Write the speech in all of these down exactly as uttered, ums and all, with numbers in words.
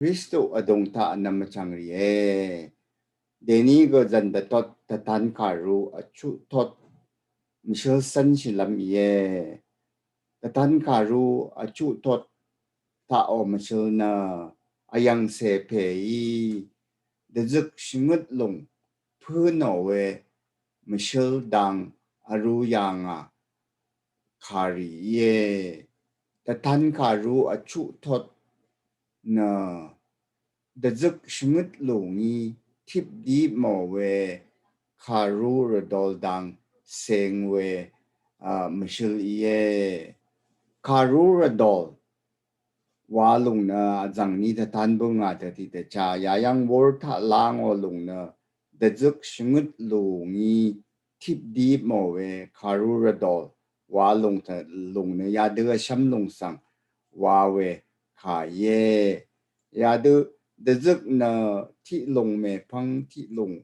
Kristu vdùng taq nvmvchv̀ng rìe. Dèní gø zv̀n dvtot tvtan kàru vchuq tot mvshøl sv́nshìlv́m íe. Tvtan kàru vchuq tot taqò mvshøl nø vyv̀ngcè pèí dvzøk shvngøt lùng pǿ nò we mvshøl dang vrū yà ngà kàrì íe. Tvtan kàru vchuq tot nø dvzøk shvngøt lù ngí tip dip mò we kàru rvdol dang seng we, a, mvshøl íe. Kàru rvdol wa lùng nø vzv̀ng ní tvtan bǿngà tvti tvcha yayv́ng wur taq langò lùng nø dvzøk shvngøt lù ngí tip dip mò we kàru rvdol wa lùng taq lùng nø yadø vshvm lùng svng wa we kà íe. Yadø dvzøk nø tiq lùng mèpvng tiq lùng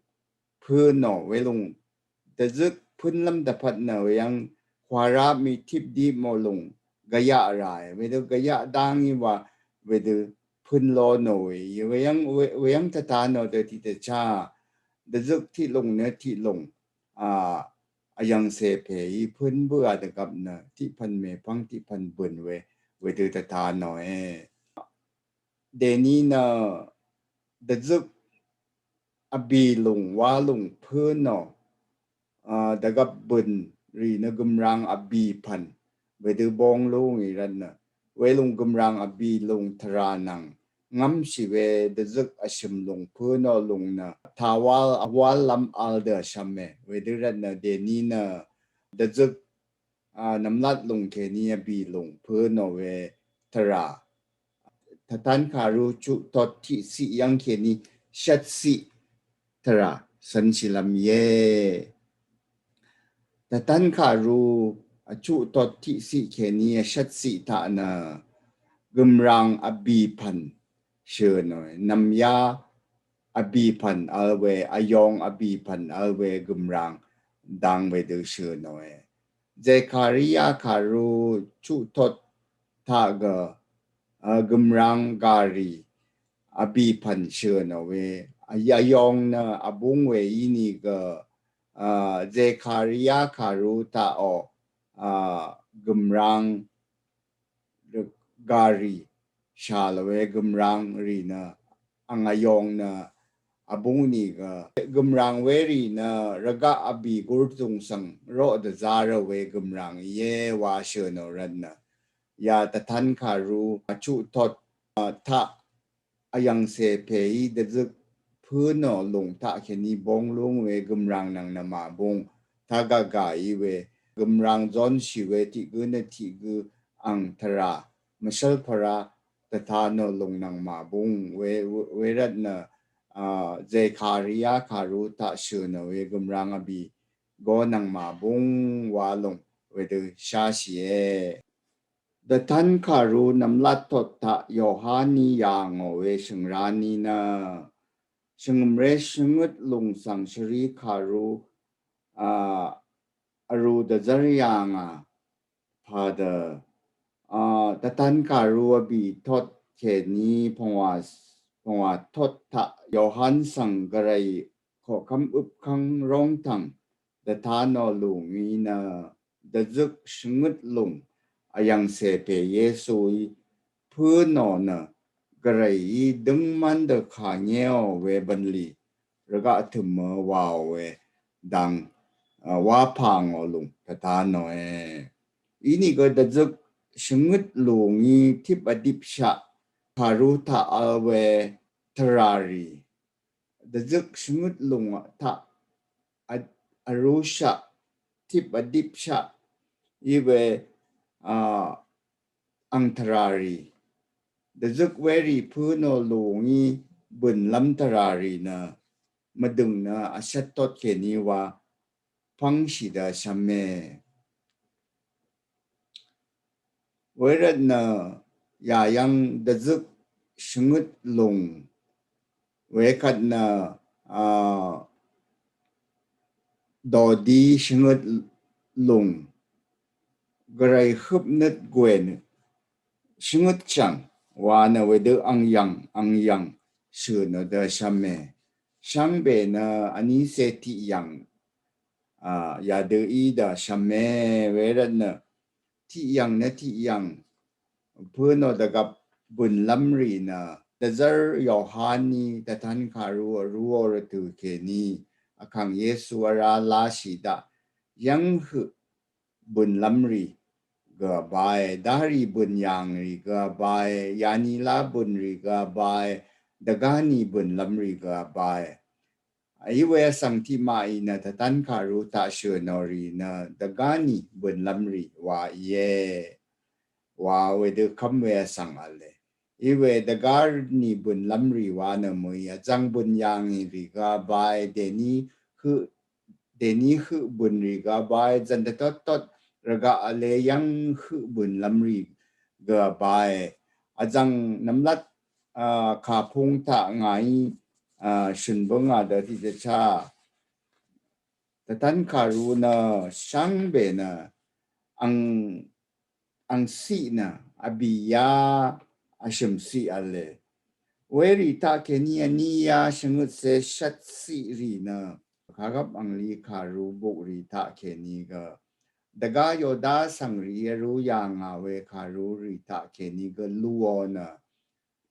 pø̄ nò welùng dvzøk pø̄nlv́m dvpvt nø weyv́ng hwarap mì tip dip mò lùng gvyaq ràe. Wedø gvyaq dang í wa wedø pø̄n lo nòe. Weyv́ng, we, weyv́ng tvta nò dø tiq tvcha dvzøk tiq lùng nø tiq lùng, a, vyv̀ngcè pèí pø̄n bǿà dvgvp nø tiq pv̀n mèpvng tiq pv̀n bø̀n we wedø tvta nòe. Dèní nø dvzøk vbì lùng wa lùng pø̄ nò, a, dvgvp bø̀n rì nø gø̀mrang vbì pv̀n wedø bong lú ngì rvt nø welùng gø̀mrang vbì lùng tvrà nvng ngv́mshì we dvzøk vshø̀m lùng pø̄ nò lùng nø tawal vwallv́m vl dø vshvme. Wedø rvt nø dèní nø dvzøk, a, nvmlat lùng kèní vbì lùng pø̄ nò we tvrà. Tvtan kàru chuq tot tiqciq yv́ng kèní shvtciq tvrà svnshìlv́m íe. Tvtan kàru vchuq tot tiqciq kèní shvtciq taq nø gø̀mrang vbì pv̀n shø̀ nòe. Nv̀myá vbì pv̀n vl we, vyong vbì pv̀n vl we gø̀mrang dang wedø shø̀ nòe. Zekaria kàru chuq tot taq gø, a, gø̀mrang gàrì vbì pv̀n shø̀ nò we, a, vyong nø vbúng we ínìgø, a, Zekaria kàru taqò, a, gø̀mrang gàrì shà lò we gø̀mrang rì nø ang vyong nø vbúng nìgø gø̀mrang werì nø rvgaq vbì gurtùng svng roq dvzá rvt we gø̀mrang íe wa shø̀ nò rvt nø ya tvtan kàru vchuq tot, a, taq vyv̀ngcè pèí dvzøk pø̄ nò lùng taq kèní bong lú ngì we gø̀mrang nvng nvmà búng taq gvgà í we gø̀mrang zónshì we tiq gǿ nø tiq gǿ ang tvrà mvshv́l pvrá tvta nò lùng nvng màbúng we, we, wervt nø, a, Zekaria kàru taq shø̀ nò we gø̀mrang vbì go nvng màbúng wa lùng wedø sháshìe. Dvtan kàru nvmlat tot taq Yohaní yà ngò we shø̀ngraní nø shvngø̀mré shvngøt lùng svng shvri kàru, a, vrū dvzv́r yà ngà padø, a, dvtan kàru vbì tot kèní pvngwà, pvngwà tot taq Yohan svng gvray koqkv́m øpkv́ng róngtv̀ng dvta nò lù ngì nø dvzøk shvngøt lùng vyv̀ngcè pè Yesuí pø̄ nò nø gvrayí døngmv́n dø kà ngéò we bv̀nlì rvgaq tø̀mø wàò we dang, a, wapà ngò lùng tvta nòe. Inìgø dvzøk shvngøt lù ngì tip vdipshaq kàru taq vl we tvràrì dvzøk shvngøt lùng taq a, vrūshaq tip vdipshaq í we, a, ang tvràrì dvzøk werì pø̄ nò lù ngì bø̀nlv́m tvràrì nø mvdø̀ng nø vshvt tot kèní wa pv́ngshì dø shvme. Wervt nø yàyv́ng dvzøk shvngøt lùng wekvt nø, a, dòdi shvngøt lùng gvray høpnøt gwen shvngøt chv̀ng wa nø wedø angyv̀ng angyv̀ng shø̀ nø dø shvme. Shvngbe nø vní cè tiqyv̀ng a yadø í dø shvme. Wervt nø tiqyv̀ng nø tiqyv̀ng pø̄nò dvgvp bø̀nlv́m rì nø dvzv́r Yohan ní dvtan kàru vrūò rvtø̀ kèní vkàng Yesu vrá láshì daq yv́ng høq bø̀nlv́m rì gø vbae, darì bø̀n yàng rì gø vbae, yani lá bø̀n rì gø vbae, dvgáni bø̀nlv́m rì gø vbae. Iwe vsvng tiqmaqí nø dvtan kàru taq shø̀ nò rì nø dvgáni bø̀nlv́m rì wa íe. Wa wedø kv́m we vsvng v̄le. Iwe dvgáni bø̀nlv́m rì wa nø mø̀í vzv̀ng bø̀n yàngì rì gø vbae, dèní høq dèní høq bø̀n rì gø vbae, zv̀n dvtottot rvgaq vle yv́ng høq bø̀nlv́m rì gø vbae. Vzv̀ng nvmlat a kàpung taq ngàí a shø̀n bǿngà dø tiqdvchá dvtan kàru nø shvngbe nø ang angsiq nø vbì yá vshø̀msiq v̄le. Werì taq kèní vní yá shvngøtse shvtsiq rì nø kagvp angli kàru buk rì taq kèní gø dvgá yoda svng rì vrū yà ngà we kàru rì taq kèní gø luò nø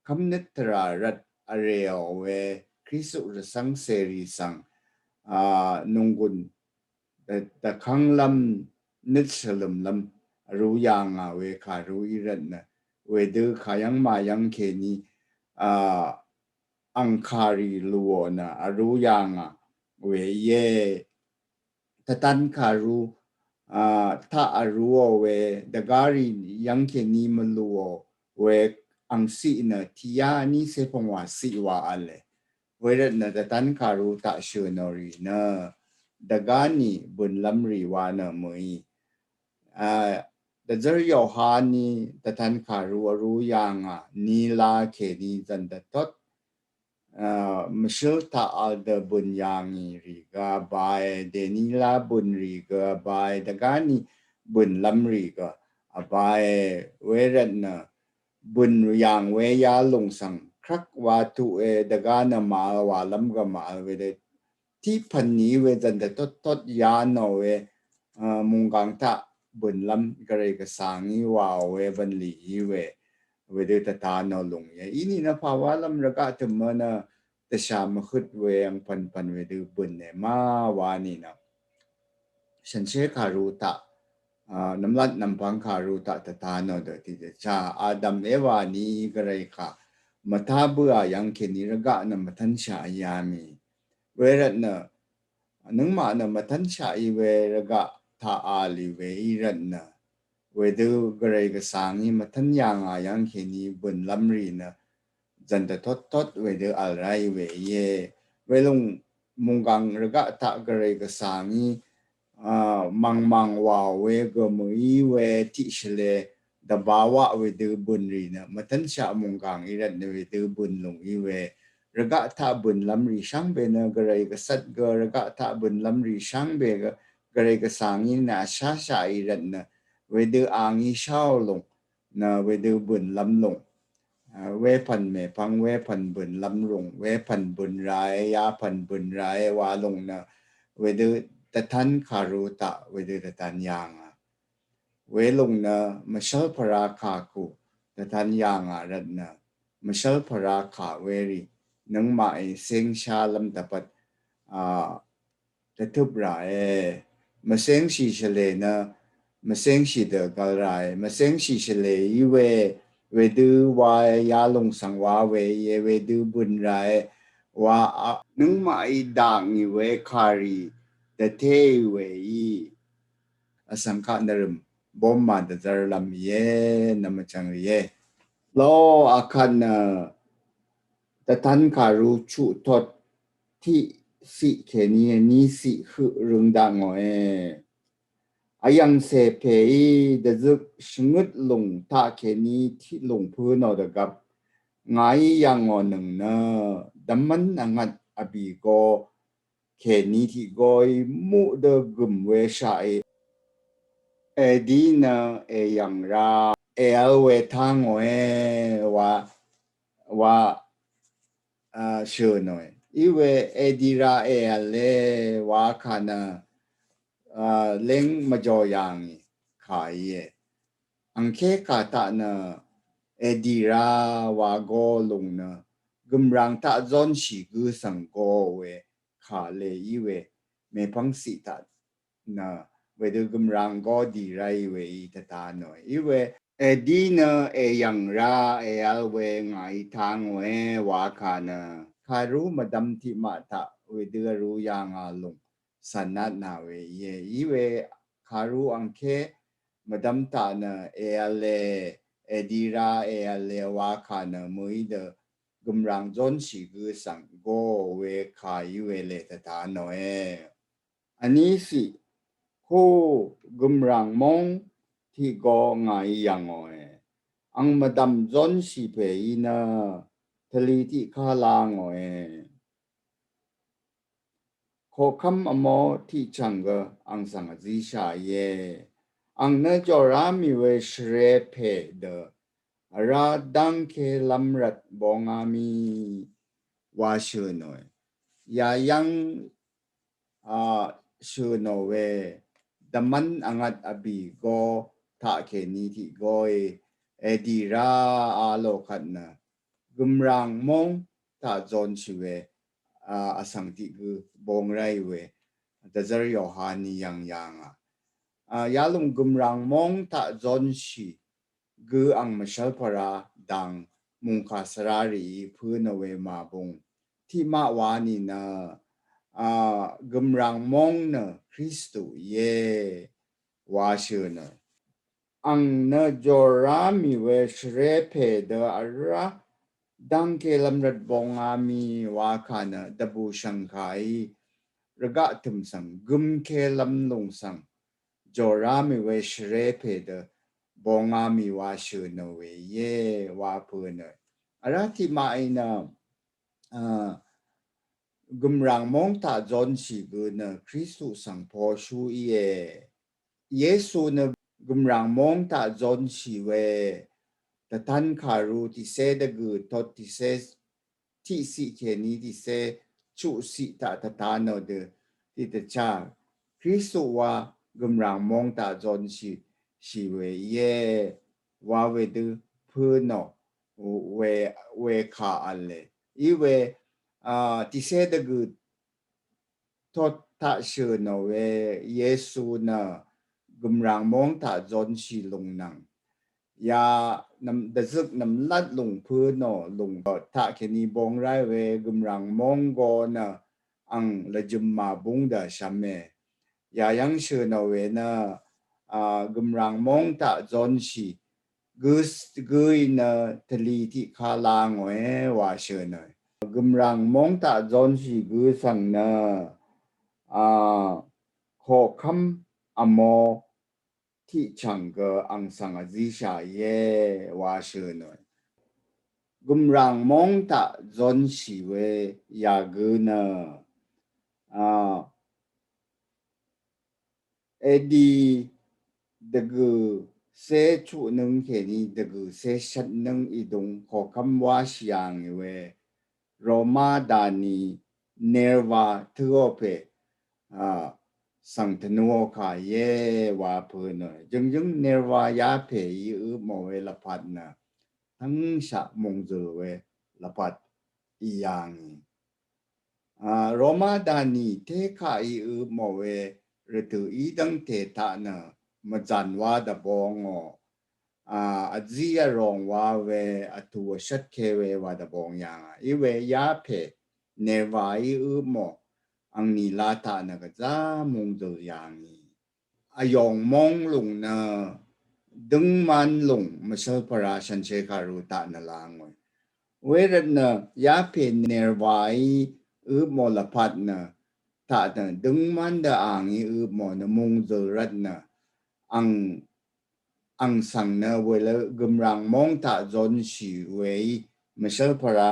kvmnøt tvrà rvt vrèò we Kristu rvcv́ng cèrì svng a nunggun dvkvnglv́m nøt shvlø̀mlv́m vrū yà ngà we kàru í rvt nø wedø kàyv́ng màyv́ng kèní a angkàrì luò nø vrū yà ngà we íe. Dvtan kàru a taq vrūò we dvgárì yv́ng kèní mvluò we angsiq nø tiqyá vní cè pv̀ngwà siq wa v̄le. Wervt nø dvtan kàru taq shø̀ nò rì nø dvgáni bø̀nlv́m rì wa nø mø̀í a dvzv́r Yohan ní dvtan kàru vrū yà ngà ní lá kèní zv̀n dvtot a mvshǿl taq vl dø bø̀n yàngì rì gø vbae, dèní lá bø̀n rì gø vbae, dvgáni bø̀nlv́m rì gø vbae. Wervt nø bø̀n yàng we yalùng svng krvk wa tuqe dvgá nø màvl wàlv́m gø màvl wedø tiq pv̀n ní we zv̀n dvtottot yà nò we a mùnggàng taq bø̀nlv́m gvray gvsà ngí wàò we bv̀nlì í we wedø dvta nò lùng íe. Inìnø pàwálv́m rvgaq tø̀mø nø dvshà mvhøt we angpv̀npv̀n wedø bø̀n e ma wa nìnø shànshér kàru taq a nvmlat nvmpvng kàru taq dvta nò dø tiqdvchá Adam Ewa ní gvray kà mvtá bǿà yv́ng kèní rvgaq nø mvtv́nshaq í yà mì. Wervt nø nøngmaq nø mvtv́nshaq í we rvgaq taq a lì we í rvt nø wedø gvray gvsà ngí mvtv́n yà ngà yv́ng kèní bø̀nlv́m rì nø zv̀n dvtottot wedø vl ráì we íe. Welùng mùnggàng rvgaq taq gvray gvsà ngí a màngmàng wàò we gø mø̀í we tiq shvlē dvbawaq wedø bø̀n rì nø mvtv́nshaq mùnggàng í rvt nø wedø bø̀n lùng í we rvgaq taq bø̀nlv́m rì shvngbe nø gvray gvcvt gø rvgaq taq bø̀nlv́m rì shvngbe gø gvray gvsà ngí nø vsháshaq í rvt nø wedø a ngí sháò lùng nø wedø bø̀nlv́m lùng. A, wepv̀n mèpvng, wepv̀n bø̀nlv́m lùng, wepv̀n bø̀n ràe, yapv̀n bø̀n ràe wa lùng nø wedø dvtan kàru taq wedø dvtan yà ngà. Welùng nø mvshv́lpvra kàkù dvtan yà ngà rvt nø mvshv́lpvra kà werì nøngmaqí céngshálv́m dvpvt a dvtøp ràe. Mvcéngshì shvlē nø mvcéngshì dø gvl ràe. Mvcéngshì shvlē í we wedø wae yalùng svng wa we íe wedø bø̀n ràe wa a nøngmaqí daq ngì we kàrì dvté í we í. Vsvng kaq nvrø̀m bómà dvzv́rlv́m íe nvmvchvng rìe. Lo akvt nø dvtan kàru chuq tot tiq siq kèní vní siq høq røng dakngòe. Vyv̀ngcè pèí dvzøk shvngøt lùng taq kèní tiq lùng pø̄ nò dvgvp ngàí yv̀ngò nøng nø dvmv́n vngvt vbì go kèní tiq goí muq dø gø̀m weshaqí èdí nø èyv̀ng ra. èvl we tangòe wa wa a shø̀nòe. Íwe èdira èvle wa kà nø a leng mvjò yàngì kà íe. Angke kà taq nø èdira wa go lùng nø gø̀mràng taq zonshì gø svng go we kà le íwe mèpvng siq taq nø wedø gø̀mràng go dì ráì we í tvta nòe. Íwe èdí nø èyv̀ng ra èvl we ngàí tangòe wa kà nø kàrú mvdvm tiqmaq taq wedø vrú yàngà lùng svnat nà we íe. Íwe kàrú angke mvdvm taq nø èvle èdira èvle wa kà nø mø̀í dø gø̀mràng zonshì gø svng go we kà íwe le tvta nòe. Vní siq ku gø̀mràng móng tiq go ngàí yv̀ngòe. Ang mvdv̀m zonshì pè í nø tvli tiq kà la ngòe. Koqkvm vmo tiqchv̀ng gø ang svng vzíshà íe. Ang nø jòrá mì we shvrepè dø vrá dv́ngke lv́m rvt bóngá mì wa shø̀nòe. Yayv́ng a shø̀nò we dvmv́n vngvt vbì go taqkèní tiq goí èdì rá a lò kvt nø gø̀mràng móng taq zonshì we a vsvng tiq gø bong ráì we dvzv́r Yohaní yv̀ng yàngà. A yalòng gø̀mràng móng taq zonshì gø ang mvshv́lpvra dang mùngkà svrarìí pø̄nò we màbùng tiqmaq wa nìnø a gø̀mràng móng nø Kristu íe wa shø̀nò. Ang nø jòrá mì we shvrepè dø vrá dv́ngke lv́m rvt bóngá mì wa kà nø dvbù shv̀ngkàí rvgaq tø̀m svng gø̀mke lv́m lùng svng jòrá mì we shvrepè dø bóngá mì wa shø̀nò we íe wa pø̄nò. Vrá tiqmaqí nø a gø̀mràng móng taq zonshì gø nø Kristu svng poshú íe. Yesu nø gø̀mràng móng taq zonshì we dvtan kàru tiqsé dvgø̀ tot tiqsé tiqsiq kèní tiqsé chuqsiq taq tvta nò dø tiqdvchá Kristu wa gø̀mràng móng taq zonshì shì we íe wa wedø pø̄nò we we kà vle. Íwe a tiqsé dvgø̀ tot taq shø̀nò we Yesu nø gø̀mràng móng taq zonshì lùng nvng ya nvm dvzøk nvmlat lùng pø̄nò lùng taqkèní bong ráì we gø̀mràng móng go nø ang lvjø̀m màbúng dø shvme. Yayv́ng shø̀nò we nø a gø̀mràng móng taq zonshì gø gø í nø tvli tiq kà la ngòe wa shø̀nò. Gø̀mràng móng taq zonshì gø svng nø a koqkvm vmo tiqchv̀ng gø ang svng vzíshà íe wa shø̀nò. Gø̀mràng móng taq zonshì we yagø nø a edi dvgø̀ sé chuqnøng kèní dvgø̀ sé shvtnøng ìdung koqkvm wáshì yàngì we Roma dani nerva tø̄ò pè a svng tvnuò kà íe wa pø̄nò. Jø̀ngjǿng nerva yapè í øpmò we lvpat nø tvngshaq mùngzø̀l we lvpat í yàngì. A Roma dani tékaq í øpmò we rvtø̀ í dv́ngte taq nø mvzàn wa dvbongò a vzí vròng wa we vtù vshvtke we wa dvbong yàngà. Íwe yapè nerva í øpmò angní la taq nø gvzá mùngzø̀l yàngì. Vyòng móng lùng nø døngman lùng mvshv́lpvra shànshér kàru taq nø la ngòe. Wervt nø yapè nerva í øpmò lvpat nø taq nø døngman dø ang í øpmò nø mùngzø̀l rvt nø ang ang svng nø welø gø̀mràng móng taq zonshì we í mvshv́lpvra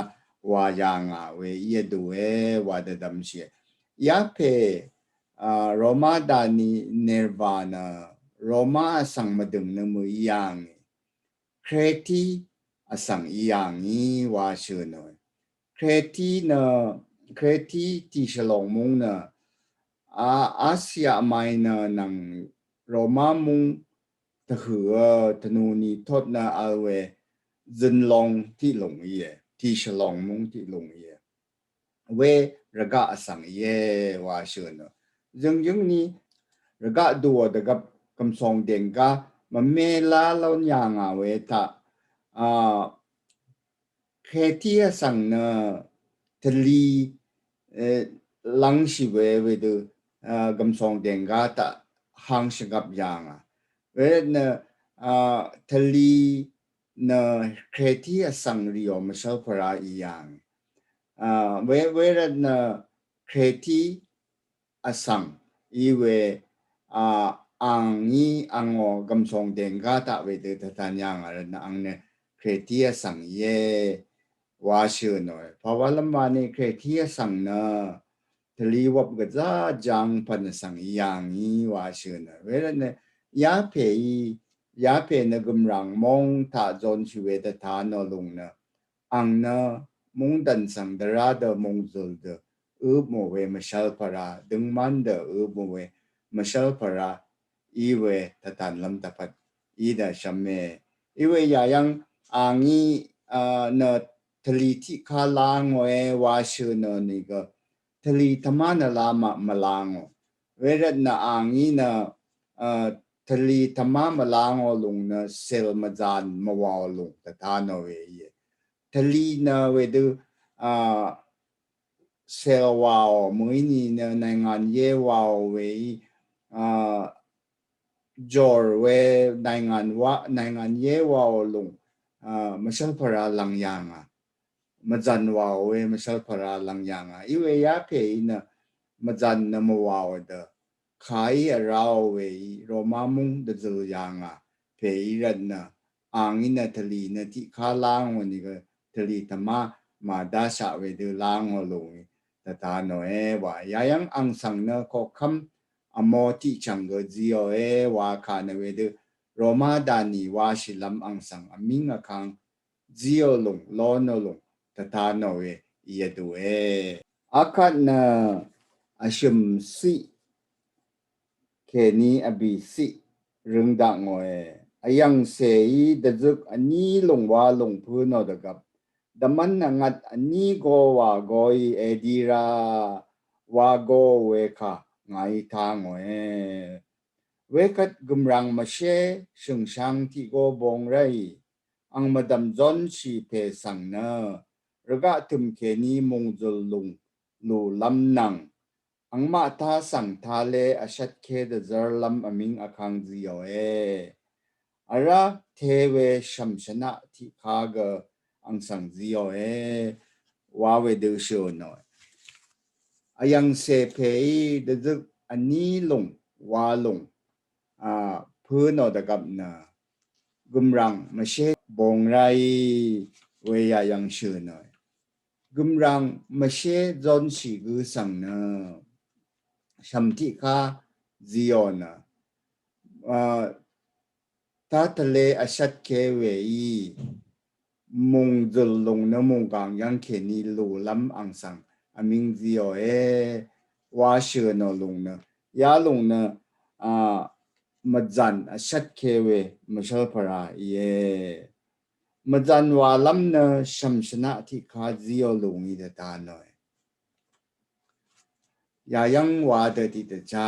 wa yàngà we í vdùe wa dvdvmshìe. Yapè a Roma dani nerva nø Roma vsvng mvdø̀ng nø mø̀í yàngì. Kreti vsvng í yà ngì wa shø̀n ò. Kreti nø, Kreti tì shvlòng múng nø, a, Asia Minor nvng Roma múng tvhø̀, tvnù nì tot nø vl we zønlòng tiq lùng íe, tì shvlòng múng tiq lùng íe. We rvgaq vsvng íe wa shø̀n ò. Zøngyøng nì rvgaq dvwà dvgvp gvmsòng dènggá mvme lá lón yà ngà we taq, a, Kreti vsvng nø tvlì, e, lvngshì we wedø, a, gvmsòng dènggá taq hang shvngvp yà ngà. We nø, a, tvlì nø Kreti vsvng rìò mvshvlpvra í yà ngì. A, we, we rvt nø Kreti vsvng í we, a, ang í angò gvmsòng dènggá taq wedø tvtan yà ngà rvt nø ang nø Kreti vsvng íe wa shø̀n ò. Pàwalvm wa nì Kreti vsvng nø tvlì wvp gvzà jang pvn vsvng í yà ngì wa shø̀n ò. We rvt nø yapè í, yapè nø gø̀mràng móng taq zónshì we tvtan ò lùng nø ang nø mungdv̀n svng dvrá dø mungzøl dø øpmò we mvshvlpvra, døngman dø øpmò we mvshvlpvra í we tvtanlv́m dvpvt í dø shvme. Í we yayv́ng ang í, a, nø tvlì tiqkà lá ngòe wa shø̀n ò nìgø tvlì tvmá nø lá mvlá ngò. We rvt nø ang í nø, a, tvlì tvmá mvlá ngò lùng nø sèl mvzàn mvwàò lùng tvtan ò we íe. Tvlì nø wedø, a, sèl wàò mø̀í nì nø nàìngàn yé wàò we í, a, jòr we nàìngàn wa, nàìngàn yé wàò lùng, a, mvshvlpvra lvng yà ngà. Mvzàn wàò we mvshvlpvra lvng yà ngà. Í we yapè í nø mvzàn nø mvwàò dø kà í vrá ò we í Roma múng dvzøl yà ngà. Pè í rvt nø ang í nø tvlì nø tiqkà lá ngò nìgø tvlì tvmá màdá shaq wedø lá ngò lùng í tvtan ò e wa. Yayv́ng ang svng nø koqkvm vmò tiqchv̀ng gø zíò e wa kà nø wedø Roma dànì wa shìlv́m ang svng vmíng vkang zíò lùng, lónò lùng tvtan ò we í yvdu e. Akvt nø vshø̀m ciq kèní vbì ciq røng dakngòe. Vyv̀ngcè í dvzøk vní lùng wa lùng pø̄ nò dvgvp dvmv́n vngvt vní go wa goí èdi ra wa go we kà ngàí tá ngòe. Wekvt gø̀mràng mvshé shø̀ngshang tiq go bong ráì ang mvdv̀m zónshì pè svng nø rvgaq tø̀m kèní mùngzø̀l lùng lùlv́m nvng angmaq tá svng tá lé vshvtké dvzv́rlv́m vmíng vkang zíòe. Vrá té we shv̀m shvnaq tiqkà gø ang svng zíòe wa wedø shø̀nòe. Vyv̀ngcè pèí dvzøk vní lùng wa lùng, a, pø̄ nò dvgvp nø gø̀mràng mvshé bong ráì we yayv́ng shø̀nòe. Gø̀mràng mvshé zónshì gø svng nø shv̀m tiqkà zíò nø, a, tá tvlé vshvtké we í mùngzø̀l lùng nø mùnggàng yv́ng kèní lùlv́m ang svng vmíng zíòe wa shø̀nò lùng nø, ya lùng nø, a, mvzàn vshvtké we mvshvlpvra íe. Mvzàn wàlv́m nø shv̀m shvnaq tiqkà zíò lùng í dvtanòe. Yayv́ng wa dø tiqdvchá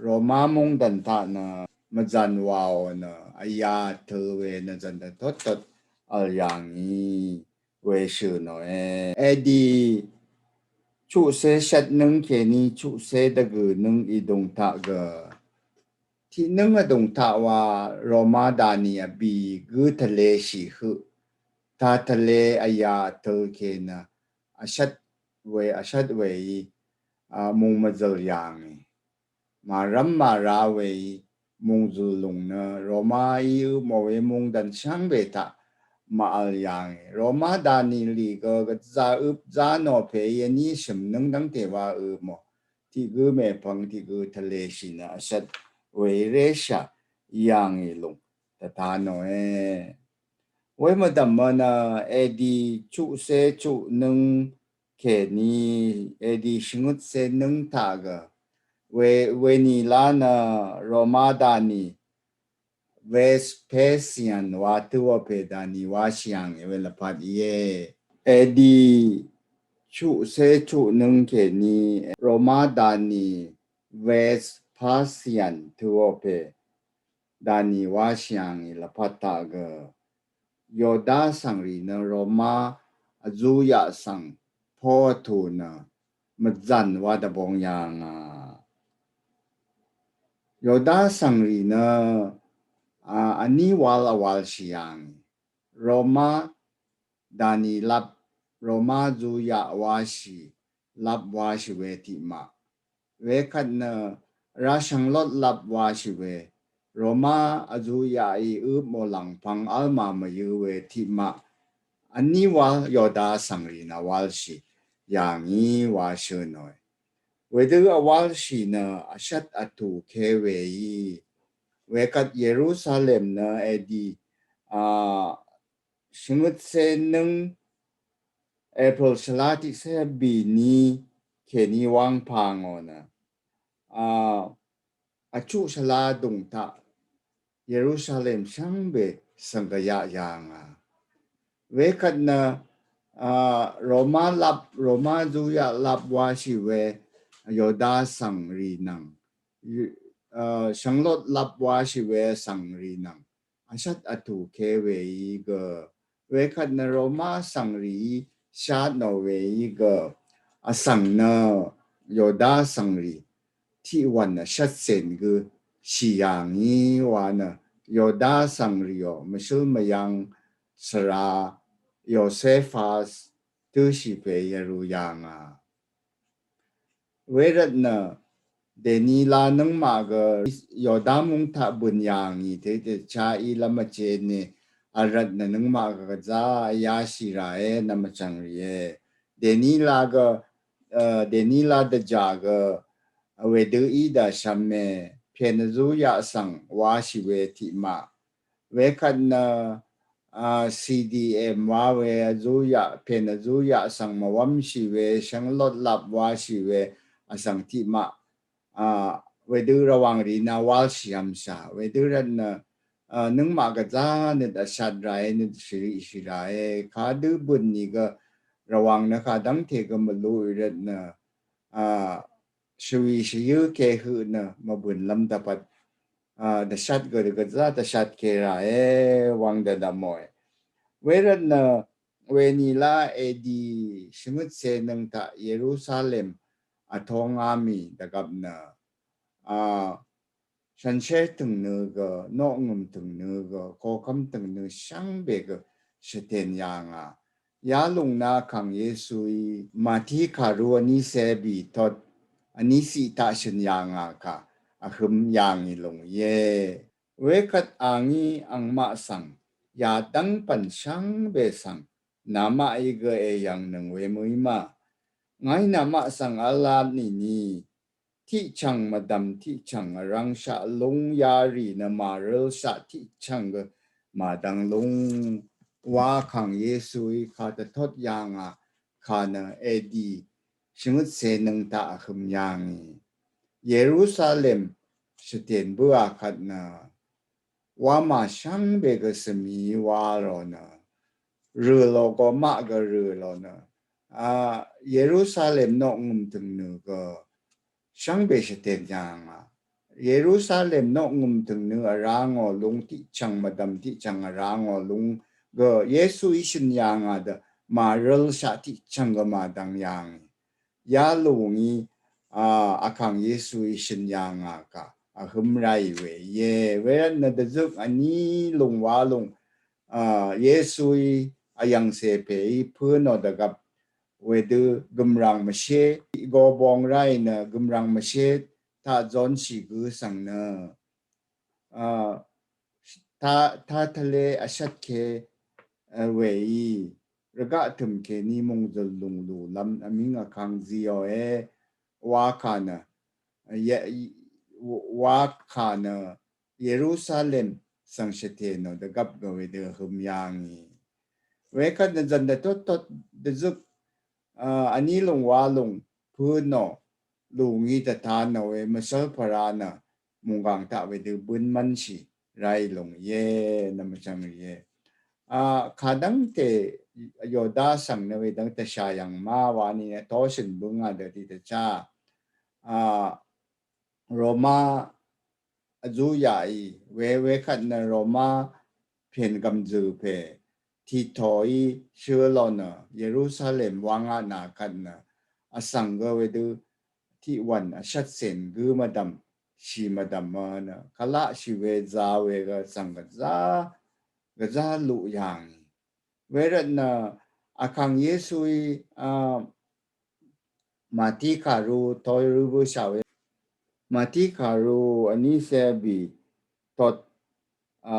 Roma mungdàn taq nø mvzàn wàò nø vyà tøl we nø zv̀n dvtottot vl yà ngì we shø̀nòe. Edi chuqcé shvtnǿng kèní chuqcé dvgø̀nǿng ídùng taq gø tiqnǿng vdùng taq wa Roma dànì vbì gø tvleshì høq tá tvlé vyà tøl kè nø vshvt we, vshvt we í, a, mùng mvzø̀l yà ngì. Màrv́m màrá we í mùngzø̀l lùng nø Roma í øpmò we mungdàn shvngbe taq màvl yà ngì. Roma dànì lì gø gvzà øp zá nò pè í vní shø̀mnǿng dv́ngte wa øpmò. Tiq gø mèpvng tiq gø tvleshì nø vshvt we í réshà yà ngì lùng dvtanòe. Wemvdv̀mø nø edi chuqse chuqnøng kèní edi shvngøtse nøng taq gø we, wenila nø Roma dani Vespasian wa tø̄ ope dani wa shì yàngì we lvpat íe. Edi chuqse chuqnøng kèní Roma dani Vespasian tø̄ ope dani wa shì yàngì lvpat taq gø Yoda svngrì nø Roma vzuyaq svng po vtù nø mvzan wa dvbong yàngà. Yoda svngrì nø a, vní wal vwal shì yàngì. Roma dani lap, Roma vzuyaq wa shì lap wa shì we tiqmaq. Wekvt nø rashvnglot lap wa shì we Roma vzuyaq í øp mò lvngpvng alma mvyø̄ we tiqmaq. Vní wal Yoda svngrì nø wal shì yàngì wa shø̀nòe. Wedø vwal shì nø vshvt vtù ke we í. Wekvt Yerusalem nø edi a shvngøtse nøng April shvla tiqse bìní kèní wangpà ngò nø a vchuq shvla dùng taq Yerusalem shvngbe svng gvyaq yàngà. Wekvt nø a Roma lap, Roma vzuyaq lap wa shì we Yoda svngrì nvng a shvnglot lap wa shì we svngrì nvng vshvt vtù ke we í gø. Wekvt nø Roma svngrì í shat nò we í gø vsvng nø Yoda svngrì tiqwv̀n vshvt sèn gø shì yàngì wa nø Yoda svngrì ò mvshǿl mvyvng svra Yosefas tø̄ shì pè yvrù yàngà. Wervt nø dèní la nøngmaq gø Yoda mung taq bø̀n yàngì tete cha í lvmvcheni vrvt nø nøngmaq gø gvza yashì ràe nvmvchvng rìe. Dèní la gø a dèní la dvjà gø wedø í dvshvme pèn vzuyaq svng wa shì we tiqmaq. Wekvt nø a C D M wa we vzuyaq pèn vzuyaq svng mvwvm shì we shvnglot lap wa shì we vsvng tiqmaq. A wedø Rvwàng rì nø wal shì vmshà wedø rvt nø a nøngmaq gvza nøt vshat ràe nøt shvrì shì ràe kadø bø̀n nìgø Rvwàng nø kadvngte gø mvluq í rvt nø a shvrì shvyø̄ ke høq nø mvbø̀n lvm dvpvt a dvshat gø dvgvza dvshat ke ràe wang dvdvmoe. Wervt nø wenila edi shvngøtse nøng taq Yerusalem vtong amì dvgvp nø a shànshér tø̀ngnø gø noqngø̀m tø̀ngnø gø kokvm tø̀ngnø shvngbe gø shvtèn yàngà. Yalùng nø Vkàng Yesuí Mati kàru vní cé bì tot vní ciq taq shø̀n yàngà kà vhøm yàngì lùng íe. Wekvt àngí angmaq svng yadv́ng pv̀n shvngbe svng namaqí gø èyv̀ngnøng we mø̀í ma. Ngàí namaq svng v̄l at nìni tiqchv̀ng mvdv̀m tiqchv̀ng vrv̄ngshaq lúng yarì nø màrølshaq tiqchv̀ng gø màdvng lúng wa Vkàng Yesuí kà dvtot yàngà kà nø edi shvngøtse nøng taq vhøm yàngì. Yerusalem shvtèn bǿà kvt nø wamà shvngbe gø svmì wa rò nø rø̀ lò gomaq gø rø̀ lò nø a Yerusalem noqngø̀m tø̀ngnø gø shvngbe shvtèn yàngà. Yerusalem noqngø̀m tø̀ngnø vrá ngò lúng tiqchv̀ng mvdv̀m tiqchv̀ng vrá ngò lúng gø Yesuí shø̀n yàngà dø màrølshaq tiqchv̀ng gø màdvng yàngì. Yalùngí a Vkàng Yesuí shø̀n yàngà kà vhøm ráì we íe. Wervt nø dvzøk vní lùng wa lùng a Yesuí vyv̀ngcè pèí pǿ nò dvgvp wedø gø̀mràng mvshé tiq go bong ráì nø gø̀mràng mvshé taq zonshì gø svng nø a ta ta tvle vshvt ke a weí rvgaq tø̀m kèní mungzøl lùng lùlv́m vmíng vkang zíòe wa kà nø ye wa kà nø Yerusalem svng shvtè nò dvgvp gø wedø vhøm yàngì. Wekvt nø zv̀n dvtot tot dvzøk, a, vní lùng wa lùng pø̄ nò lùngí dvta nò we mvshv́l pvra nø mùnggàng taq wedø bǿn mv́nshì ráì lùng íe, nvmvchvng rìe. A, kadv́ngte Yoda svng nø wedv́ng tvshà yv̀ng ma wani nø toshø̀n bǿngà dø tiq tvchá. A, Roma vzuyaqì we, wekvt nø Roma pèn gv̀mzø̀ pè Titoí shø̄ lò nø Yerusalem wangaq nà kvt nø vsvng gø wedø tiqwv̀n vshvtsèn gø mvdv̀m shì mvdv̀m nø kvalaqshì we za we gø svng gvza, gvza luq yàngì. Wervt nø Vkàng Yesuí, a, Màtí kàru toy rø bǿshà we. Màtí kàru vní cé bì tot, a,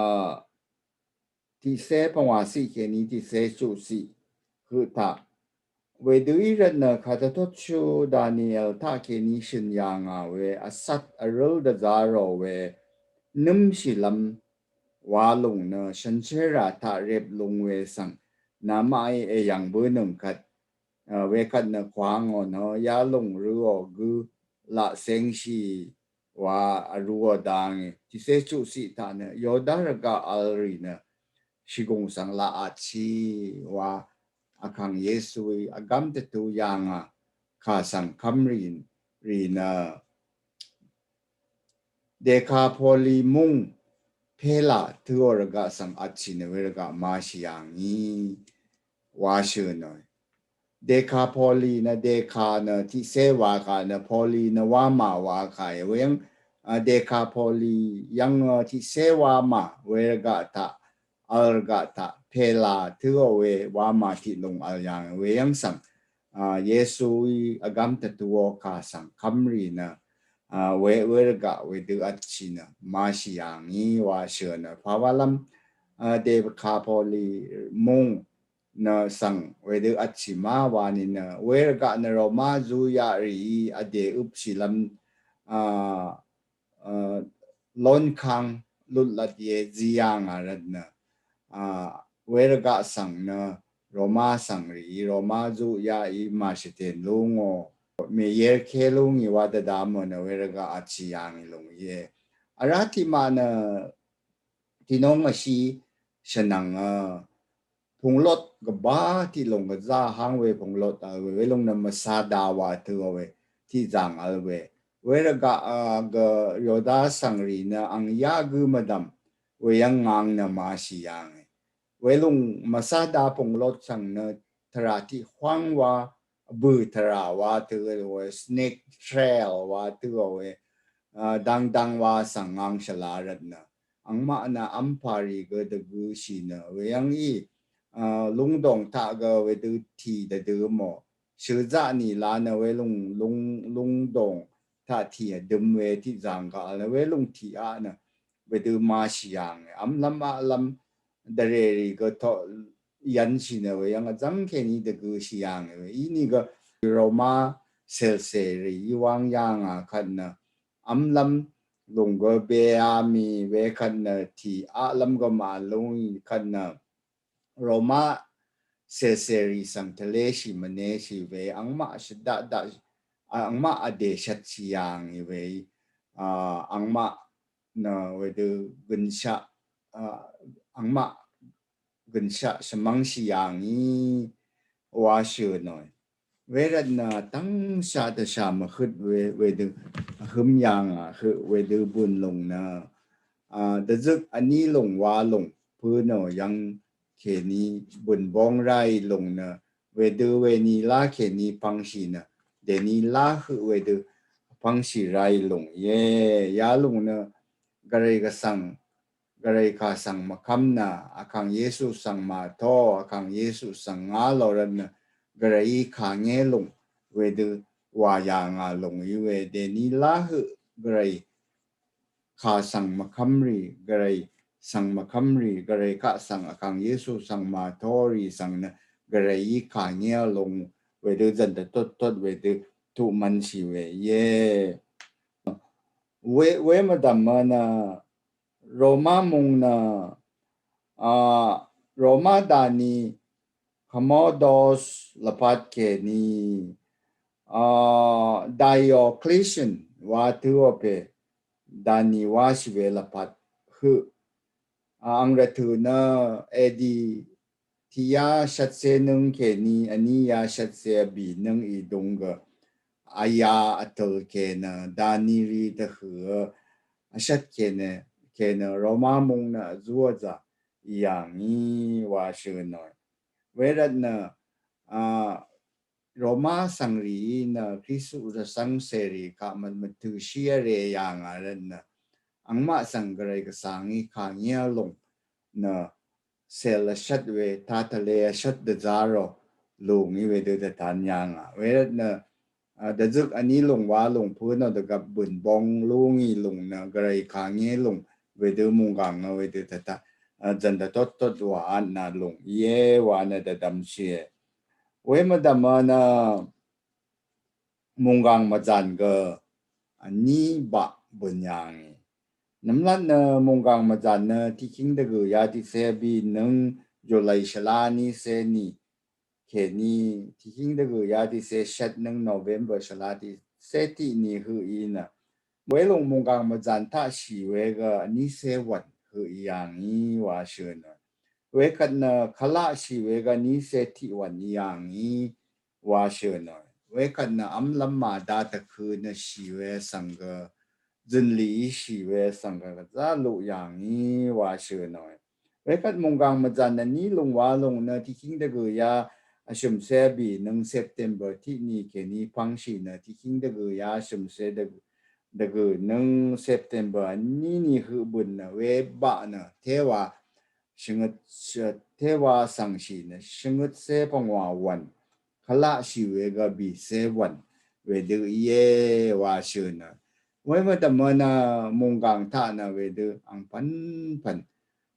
tiqcé pvngwà ciq kèní tiqcé chuq ciq høq taq. Wedø í rvt nø kàdvtotshú Daniel taq kèní shø̀n yàngà we vcat vrǿl dvzá rò we nǿmshìlv́m wa lùng nø shànshér rà taq rep lung we svng namaqí èyv̀ng bǿnøng kvt, a, wekvt nø kwangò nø yalùng røò gø laq cengshì wa vrūò dangì. Tiqcé chuq ciq taq nø Yoda rvgaq vl rì nø shìgùng svng laq vtshì wa Vkàng Yesuí vgv́m dvtu yàngà kà svng kv́mrì rì nø Dekapoli mung pela tø̄ò rvgaq svng vtshì nø we rvgaq mashì yàngì wa shø̀n nòe. Dekapoli nø deka nø tiqcé wa kà nø poli nø wamà wa kà e. Weyv́ng, a, Dekapoli yv́ng, a, tiqcé wamà we rvgaq taq vl rvgaq taq pela tø̄ò we wamà tiq lùng vl yàngì. Weyv́ng svng, a, Yesuí vgv́m dvtuò kà svng kv́mrì nø, a, we, we rvgaq wedø vtshì nø mashì yàngì wa shø̀n nø pawalv́m, a, Dekapoli mung nø svng wedø vtshì ma wani nø we rvgaq nø Roma zuyaq rìí vdè øpshìlv́m, a, a, lonkang lutlat ye zí yàngà rvt nø, a, we rvgaq svng nø Roma svng rìí Roma zuyaqí màshvtèn lúngò mèyerké lúngì wa dvdvmò nø we rvgaq vtshì yàngì lùng íe. Vrá tiqmaq nø tìnóng vshí shvnvng, a, pùnglot gvbá tiq lùng gvzá háng we pùnglot vl we, welùng nø mvsada wa tø̄ò we tiq zàng vl we. We rvgaq, a, gø Yoda svng rì nø ang yaq gø mvdv̀m weyv́ng ngang nø mashì yàngì. Welùng mvsada pùnglot svng nø tvrà tiq hwáng wa bø̀ tvrà wa tø̄ò we, snake trail wa tø̄ò we, a, dangdang wa svng ngang shvla rvt nø angmaq nø v́mpà rì gø dvgøshì nø weyv́ng í, a, lungdòng taq gø wedø tì dvdø mò shøzaq nìla nø welùng lung, lungdòng taq tì vdøm we tiq zàng gaq nø welùng tì aq nø wedø mashì yàngì. V́mlv́m aqlv́m dvrèrì gø toq yv́nshì nø weyv́ng vzv́ng kèní dvgøshì yàngì we. Inìgø Roma cèlcèrì í wáng yàngà kvt nø v́mlv́m lùng gø beami we kvt nø tì aqlv́m gø màlúngì kvt nø Roma cèlcèrì svng tvléshì mvnéshì we angmaq shvdaqdaq, a, angmaq vdè shvtshì yàngì we, a, angmaq nø wedø gønshaq, a, angmaq gønshaq shvmv́ngshì yàngì wa shø̀n nòe. Wervt nø tv́ngshaq dvshà mvhøt we, wedø vhøm yàngà høq wedø bùn lùng nø, a, dvzøk vní lùng wa lùng pø̄ nò yv́ng kèní bùn bóng ráì lùng nø wedø weni lá kèní pvngshì nø dèní lá høq wedø pvngshì ráì lùng íe. Yalùng nø gvray gvsvng gvray kà svng mvkv́m nø Vkàng Yesu svng màtó, Vkàng Yesu svng ngá lò rvt nø gvrayí kà ngé lùng wedø wà yàngà lùng í we. Dèní lá høq gvray kà svng mvkv́mrì, gvray svng mvkv́mrì, gvray kaq svng Vkàng Yesu svng màtórì svng nø gvrayí kà ngé lùng wedø zv̀n dvtottot wedø tuq mvnshì we íe. We, we mvdv̀m nø Roma mung nø a Roma dani Commodus lvpat keni a Diocletian wa tø ope dani wa shiwe lvpat hø a ang rvtø nø edi tiya shatse nøng keni ani ya shatse abi nøng i dung gø aya atøl ke nø dani ri tø hø a shat ke nø ke nø Roma mung nø zuwa za i yang i wa shø nø. Werat nø a Roma sangri nø Kristu rvsang seri ka mat mat tø shi a re yang a rat nø angma sang gvray gvsang i ka ngia lung nø sel a shat we ta ta le a shat da zaro lung i we dø da tan yang a. Werat nø a dvzøk ani lung wa lung pø nø dvgap bun bong lung i lung nø gvray ka ngia lung we dø munggang a we dø ta ta a zan da tot tot wa an na lung ye wa nø da dam shi e. We mvdvm nø munggang mvzan gø ani ba bun yang i. Nvmlat nø munggang mvzan nø tiking dvgø ya ti se bi nøng July shala ni se ni keni tiking dvgø ya ti se shat nøng November shala ti se ti ni hø i nø. Welung munggang mvzan ta shi we gø ani se wan hø i yang i wa shø nø. Wekat nø kala shi we gø ani se ti wan i yang i wa shø nø. Wekat nø am lam ma da ta kø nø shi we sang gø zønli i shi we sang gø za lu yang i wa shø nø. Wekat munggang mvzan nø ni lung wa lung nø tiking dvgø ya a shøm se bi nøng September ti ni keni pang shi nø tiking dvgø ya a shøm se dvgø dvgø nøng September ni ni hø bun nø we ba nø tewa shingøt tewa sang shi nø shingøt se pangwa wan kala shi we gø bi se wan we dø ye wa shø nø. We mvdvm nø munggang ta nø we dø ang pan pan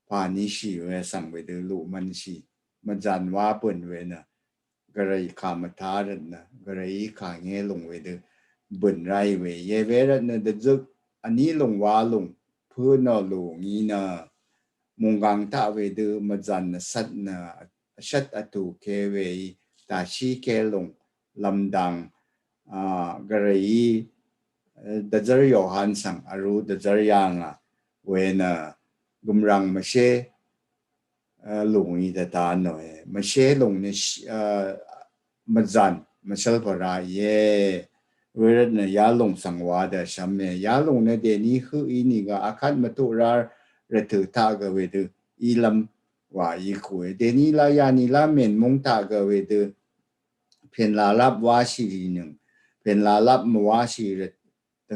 pa ni shi we sang we dø lu man shi mvzan wa bun we nø gvray ka mvta rat nø gvray ka nge lung we dø bun rai we ye we rat nø dvzøk ani lung wa lung pø nø lung i nø munggang ta we dø mvzan nø sat nø shat atu ke we i ta shi ke lung lamdang a gvray i dvzar Yohan sang aru dvzar yang a we nø gumrang mashe lung i dvta nø e mashe lung ni mvzan mashal para ye. Werat nø ya lung sang wa dvsham e ya lung nø deni hø i ni gø akat mvtu rar rvtø ta gø we dø i lam wa i ku e deni la ya ni la men mung ta gø we dø pen la lap wa shi ri nøng pen la lap mwa shi rvt tø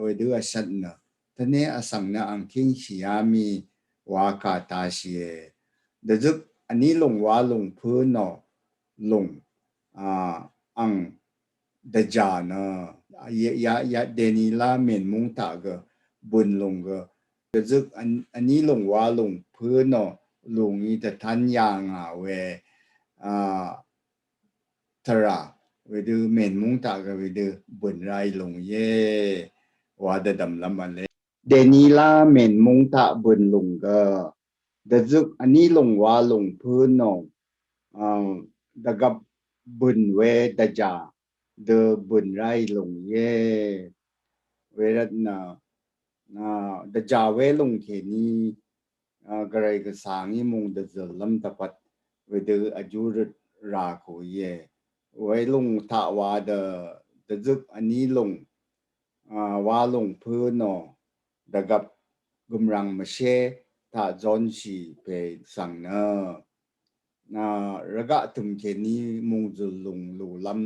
we dø a shat nø tane a sang nø ang king shi ya mi wa ka ta shi e. Dvzøk ani lung wa lung pø nø lung a ang dvja nø ya ya deni la men mung ta gø bun lung gø dvzøk ani lung wa lung pø nø lung i tvtan ya nga we a tara we dø men mung ta gø we dø bun rai lung ye wa dvdam lam a le. Deni la men mung ta bun lung gø dvzøk ani lung wa lung pø nø dvgap bun we dvja dø bun rai lung ye. Werat nø dvja we lung keni gvray gvsang i mung dvzøl lam dvpat we dø a jurut ra ku ye. We lung ta wa dø dvzøk ani lung wa lung pø nø dvgap gumrang mashe ta zon shi pe sang nø rvgaq tøm keni mungzøl lung lu lam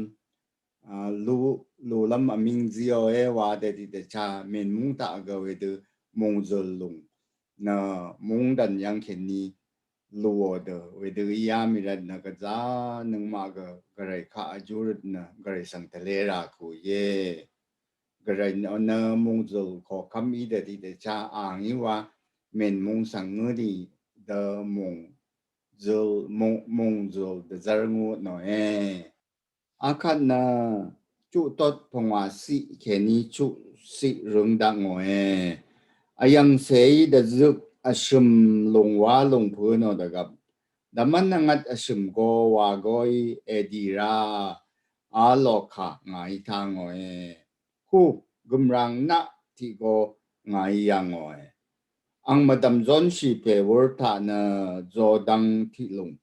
lu lu lam a ming zio e wa dvdi dvcha men mung ta gø we dø mungzøl lung nø mungdan yang keni lu o dø we dø ya mi rat nø gvza nøngma gø gvray ka a jurut nø gvray sang tvle ra ku ye. Gvray nø nø mungzøl ko kam i dvdi dvcha ang i wa men mung sang ngø di dø mung zøl mung mungzøl dvzar ngu nø e. Akat nø chuq tot pvngwa si keni chuq si røng dak ngø e. Vyv̀ngcèí dvzøk vshø̀m lùng wá lùng pø̄ nò dvgvp, dvmv́n vngvt vshø̀m go wà goí èdì rá a lò kà ngàí tá ngòe. Hú, gø̀mràng naq tiq go ngàí yà ngòe. Ang mvdv̀m zónshì pè wūr taq nø zodvng tiq lùng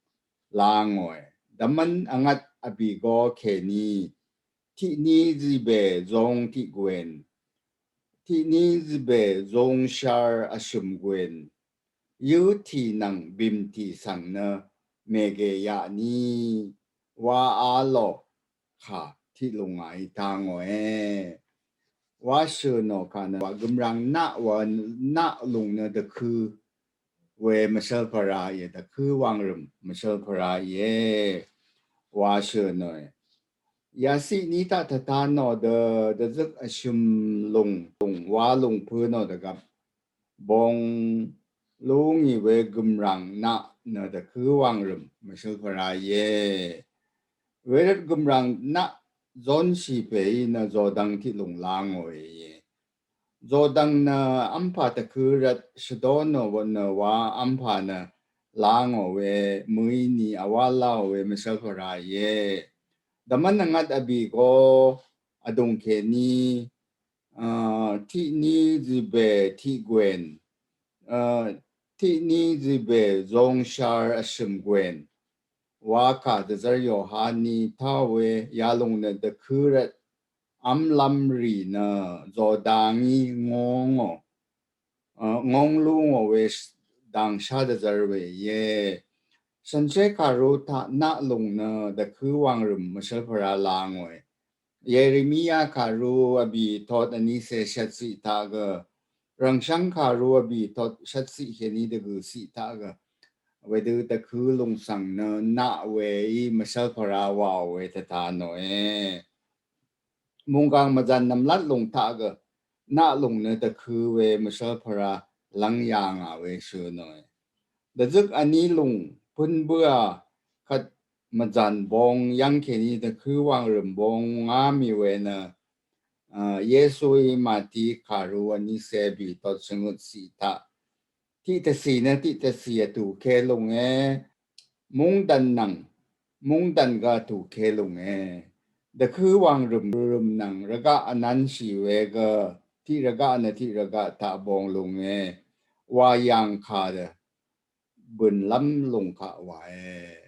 lá ngòe. Dvmv́n vngvt vbì go kèní tiq ní zìbè zóng tiq gwèn, tiq ní zìbè zóng shar vshø̀m gwèn, yøtì nvng bìmtì svng nø mègè yaq ní wá a lò kà tiq lùng ngàí tá ngòe. Wá shø̀ nò kà nø wà gø̀mràng naq wà naq lùng nø dvkø̄ we mvshvlpvra íe, dvkø̄ wàngrø̀m mvshvlpvra íe. Wá shø̀ nòe. Yaciq ní taq tvtá nò dø, dvzøk vshø̀m lùng, lùng wá lùng pø̄ nò dvgvp, bong lúngì we gø̀mràng naq nø dvkø̄ wàngrø̀m mvshvlpvra íe. Wervt gø̀mràng naq zónshì pèí nø zodvng tiq lùng lá ngòe íe. Zodvng nø vmpà dvkø̄ rvt shvdó nò nø wá vmpà nø lá ngò we mø̀í ni vwá láò we mvshvlpvra íe. Dvmv́n vngvt vbì go vdùng kèní, a, tiq ní zìbè tiq gwèn, a, tiq ní zìbè zóng shar vshø̀m gwèn wá kà dvzv́r Yohan ní tá we yalùng nø dvkø̄ rvt vmlv́m rì nø zodvngí ngó ngò, a, ngóng lú ngò we dvngshá dvzv́r we íe. Shànshér kàru taq naq lùng nø dvkø̄ wàngrø̀m mvshvlpvra lá ngòe. Yeremia kàru vbì tot vnícé shvtciq taq gø, Rv̀ngshv́ng kàru vbì tot shvtciq kèní dvgø̀ciq taq gø, wedø dvkø̄ lùng svng nø naq weí mvshvlpvra wàò we tvtá nòe. Mùnggàng mvzàn nv̀mlat lùng taq gø, naq lùng nø dvkø̄ we mvshvlpvra lv́ng yà ngà we shø̀ nòe. Dvzøk vní lùng pǿn bǿà kvt mvzàn bong yv́ng kèní dvkø̄ wàngrø̀m bong ngá mì we nø, a, Yesuí Màtí kàru vnícé bì tot shvngøt ciq taq, tiq tvcì nø tiq tvcì vtùke lùnge, mungdv̀n nvng mungdv̀n gø vtùke lùnge, dvkø̄ wàngrø̀m rø̀m nvng rvgaq vnv̄nshì we gø, tiq rvgaq nø tiq rvgaq taq bong lùnge, wà yàng kà dø bø̀nlv́m lùng kaq wàe.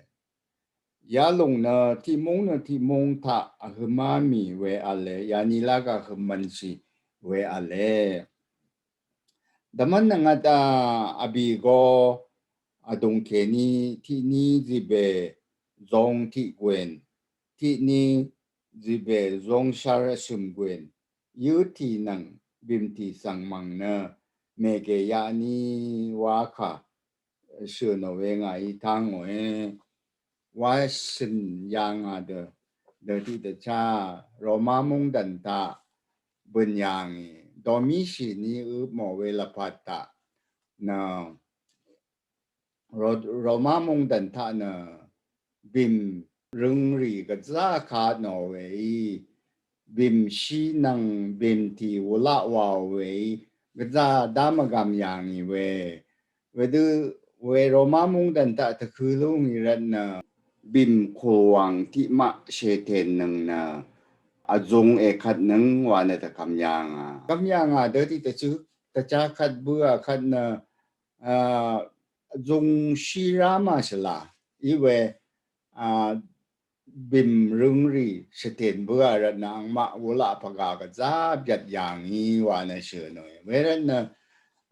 Yalùng nø tiq múng nø tiq múng taq vhømá mì we v̄le, yani lá gaq vhøm mv̄nshì we v̄le. Dvmv́n vngvt a, vbì go vdùng kèní tiq ní zìbè zóng tiq gwèn, tiq ní zìbè zóng shar vshø̀m gwèn, yøtì nvng bìmtì svng mv̀ng nø mègè yaq ní wá kà shø̀ nò we ngàí tá ngòe. Wá shø̀n yà ngà dø, dø tiqdvchá Roma mungdv̀n taq bø̀n yà ngì, domíshì ní øp mò we lvpat taq nø, Ro-, Roma mungdv̀n taq nø bìm røngrì gvzá kaq nò weí, bìm shí nvng bìm tì wulaq wàò weí gvzá dá mvgàm yà ngì we. Wedø we Roma mungdv̀n taq tvkø̄ lú ngì rvt nø bìm kùlwàng tiqmaq shètèn nøng nø vzung èkvt nøng wa nø tvkvm yà ngà. Kvm yà ngà dø tiqdvchá kvt bǿà kvt nø a, zungshí rá màshvla í we, a, bìm røngrì shvtèn bǿà rvt nø angmaq wulaq pvgà gvzá byvt yà ngì wa nø shø̀ nòe. Wervt nø,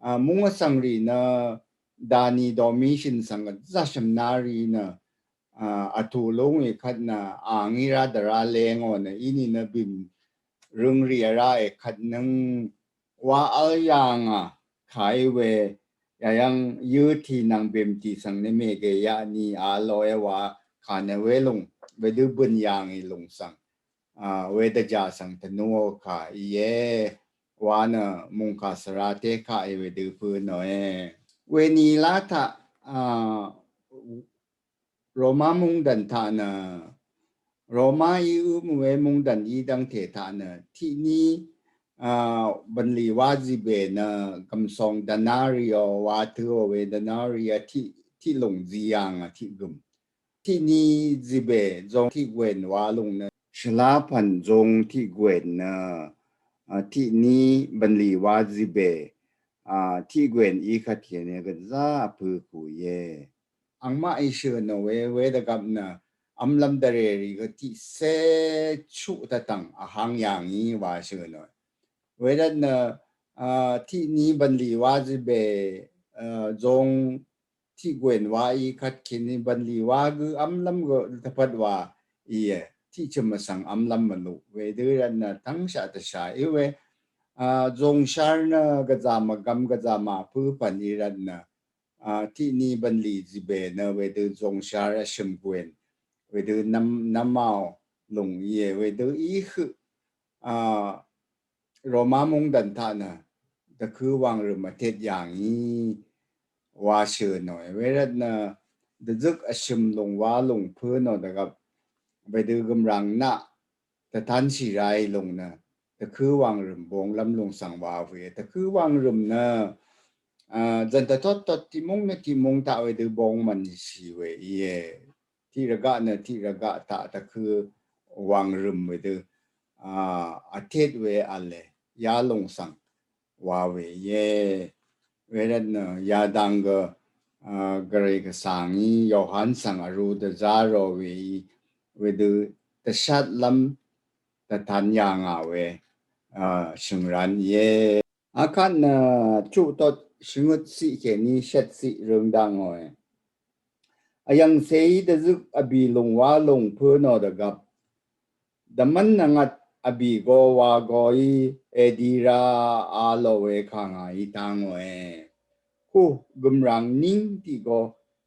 a, múng vsvng rì nø dani domíshì svng gvzá shvmná rì nø, a, vtù lú ngì kvt nø a ngí rá dvrá lé ngò nø íní nø bìm røngrì vrá èkvt nøng wa vl yà ngà kàí we, yayv́ng yøtì nvng bìmtì svng nø mègè yaq ní a lòe wa kà nø welùng, wedø bø̀n yà ngì lùng svng, a, wedvjà svng tvnúò kà íe wa nø mùngkà svra té kaq í wedø pø̄ nòe. Weni lá taq, a, Roma mungdv̀n taq nø, Roma í øp mò we mungdv̀n í dv́ngte taq nø, tiq ní, a, bv̀nlì wá zìbè nø gv̀msòng denario wa tø̄ò we denario tiq, tiq lùng zí yàngà tiq gø̀m. Tiq ní zìbè zong tiq gwèn wa lùng nø shvlá pv̀n zong tiq gwèn nø, a, tiq ní bv̀nlì wá zìbè, a, tiq gwèn í kvt kèní gvzá vpø̄ kù íe. Angmaq í shø̀n nò we, wedvgvp nø vmlv́m dvrèrì gø tiqcé chuq tvtv̀ng vháng yàngì wa shø̀n nò. Wervt nø, a, tiq ní bv̀nlì wá zìbè, a, zong tiq gwèn wa í kvt kèní bv̀nlì wá gø vmlv́m gø tvpvt wa íe. Tiq chø̀m vsvng vmlv́m mvluq wedø rvt nø tvngshaq tvsha í we, a, zongshar nø gvzà mvgvm gvzà màpǿ pv̀n í rvt nø, a, tiq ní bv̀nlì zìbè nø wedø zongshar vshø̀m gwèn wedø nvm, nvmao lùng íe wedø í høq, a, Roma mungdv̀n taq nø dvkø̄ wàngrø̀m vtet yàngì wa shø̀n nòe. Wervt nø dvzøk vshø̀m lùng wa lùng pǿ nò dvgvp wedø gø̀mràng naq tvtanshì ráì lùng nø dvkø̄ wàngrø̀m bonglv́m lùng svng wa vø̀e. Dvkø̄ wàngrø̀m nø, a, zv̀n tvtot tot tiqmung nø tiqmung taq wedø bong mv̀nshì we íe. Tiq rvgaq nø tiq rvgaq taq dvkø̄ wàngrø̀m wedø, a, vtet we v̄le ya lùng svng wa we íe. Wervt nø yadang gø, a, gvray gvsvng í Yohan svng vrū dvzá rò we í wedø dvshatlv́m dvtan yàngà we, a, shø̀ngran íe. Akvt nø chuq tot shvngøt ciq kèní shvt ciq røng daq ngòe. Vyv̀ngcèí dvzøk vbì lùng wá lùng pǿ nò dvgvp dvmv́n nvngvt vbì go wa goí èdi ra a lò we kà ngàí tá ngòe. Ku gø̀mràng níng tiq go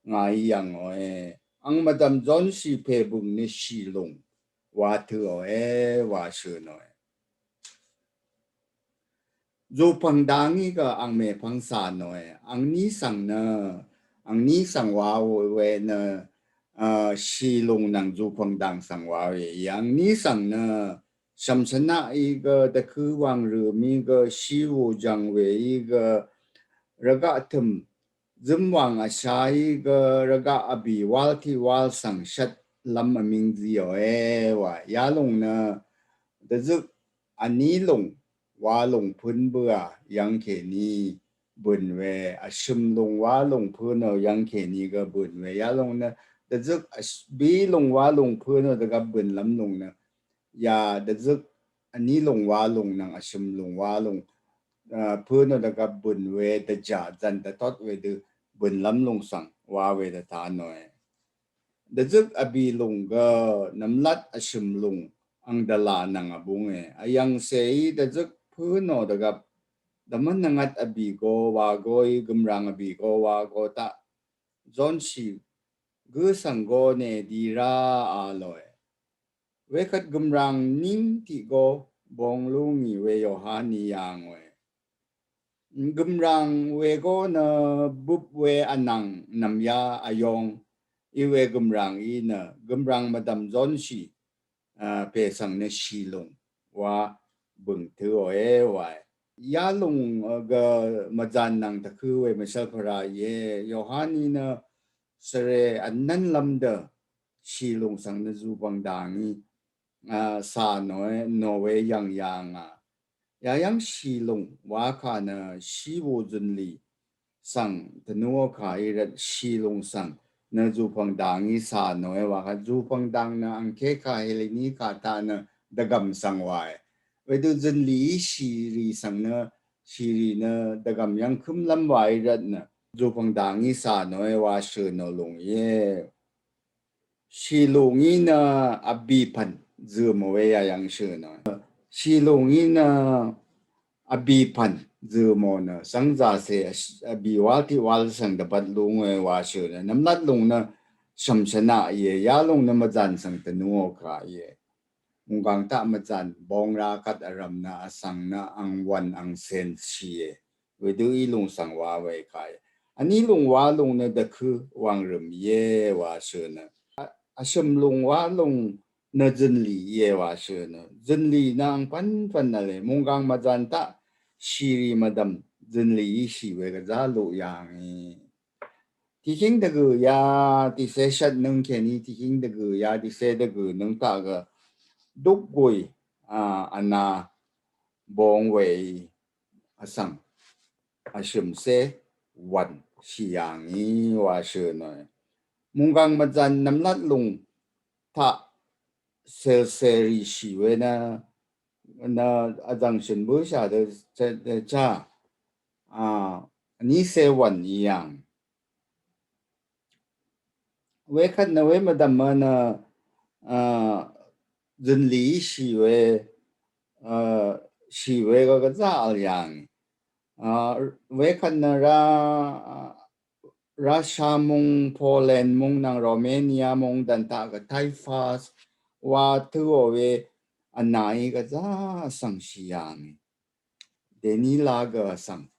ngàí yv̀ngòe. Ang mvdv̀m zónshì pè bø̀ng nø shì lùng wa tø̄òe wa shø̀n nòe. Zùpv̀ng dangí gø ang mèpvng cà nòe. Angní svng nø, angní svng wa we nø, a, shì lùng nvng zùpv̀ng dang svng wa we í. Angní svng nø shv̀mshvnaqí gø dvkø̄ wàngrø̀mí gø shí wùjv̀ng we í gø rvgaq tø̀m zømwàng vshaí gø rvgaq vbì wál tiq wál svng shvtlv́m vmíng zíòe wa. Ya lùng nø dvzøk vní lùng wa lùng pǿn bǿà yv̀ng kèní bø̀n we, vshø̀m lùng wa lùng pǿ nò yv̀ng kèní gø bø̀n we. Ya lùng nø dvzøk vsh-, vbí lùng wa lùng pǿ nò dvgvp bø̀nlv́m lùng nø ya dvzøk vní lùng wa lùng nvng vshø̀m lùng wa lùng, a, pǿ nò dvgvp bø̀n we dvjà zv̀n dvtot wedø bø̀nlv́m lùng svng wa we dvta nòe. Dvzøk vbì lùng gø nvmlat vshø̀m lùng ang dvlà nvng vbúnge. Vyv̀ngcèí dvzøk pǿ nò dvgvp dvmv́n nvngvt vbì go wa goí gø̀mràng vbì go wa go taq zónshì gǿ svng go nèdi rá a lòe. Wekvt gø̀mràng níng tiq go bong lú ngì we Yohaní yà ngòe. Gø̀mràng we go nø bøp we vnvng nv̀myá vyong í we gø̀mràng í nø gø̀mràng mvdv̀m zónshì, a, pè svng nø shì lùng wa bø̀ng tø̄òe wae. Ya lùng, a, gø mvzàn nvng tvkø̄ we mvshv́l pvrà íe. Yohaní nø svre vnv́nlv́m dø shì lùng svng nø zùpv̀ng dangí, a, cà nòe, nò we yv̀ng yà ngà. Yayv́ng shì lùng wa kà nø shí wù zø̀nlì svng tvnúò kà í rvt shì lùng svng nø zùpv̀ng dangí cà nòe wa kà zùpv̀ng dang nø angké kà Heleni kà taq nø dvgv̀m svng wae. Wedø zø̀nlìí shìrì svng nø shìrì nø dvgv̀m yv́ng kǿmlv́m wa í rvt nø zùpv̀ng dangí cà nòe wa shø̀n nò lùng íe. Shì lùng í nø vbì pv̀n zø̀mò we yayv́ng shø̀n nò. Shì lùng í nø vbì pv̀n zø̀mò nø svngzàcè vbì wál tiq wál svng dvbvt lú ngòe wa shø̀n nø. Nvmlat lùng nø shv̀mshvnaq íe, ya lùng nø mvzàn svng tvnúò kà íe. Mùnggàng taq mvzàn bong ra kvt vrv̀m nø vsvng nø ang wv̀n ang cèn shìe. Wedø í lùng svng wa we kà íe. Vní lùng wa lùng nø dvkø̄ wàngrø̀m íe wa shø̀n nø. Vshø̀m lùng wa lùng nø zønlì íe wa shø̀n nø. Zønlì nø angpvnpvn vle, munggang mvzan taq shìrì mvdv̀m zønlì í shì we gvzá luq yàngì. Tiqhíng dvgø̀ ya, tiqsé shvt nøng kèní tiqhíng dvgø̀ ya, tiqsé dvgø̀ nøng taq gø dukgùì, a, vna bong weí vsvng vshø̀msé wv̀n shì yàngì wa shø̀n nø. Munggang mvzan nvmlat lùng taq selseri shì we nø, nø vzv̀ng shø̀n bǿshà dø, dø, dø chá, a, vní sewv̀n í yàng. Wekvt nø we mvdv̀m nø, a, zønlì í shì we, a, shì we gø gvzá vl yàng. A, wekvt nø ra, Russia mung, Poland mung nvng Romania mung dvn taq gø typhus wa tø̄ò we vnaí gvzá vsvng shì yàngì. Dèní la gø vsvng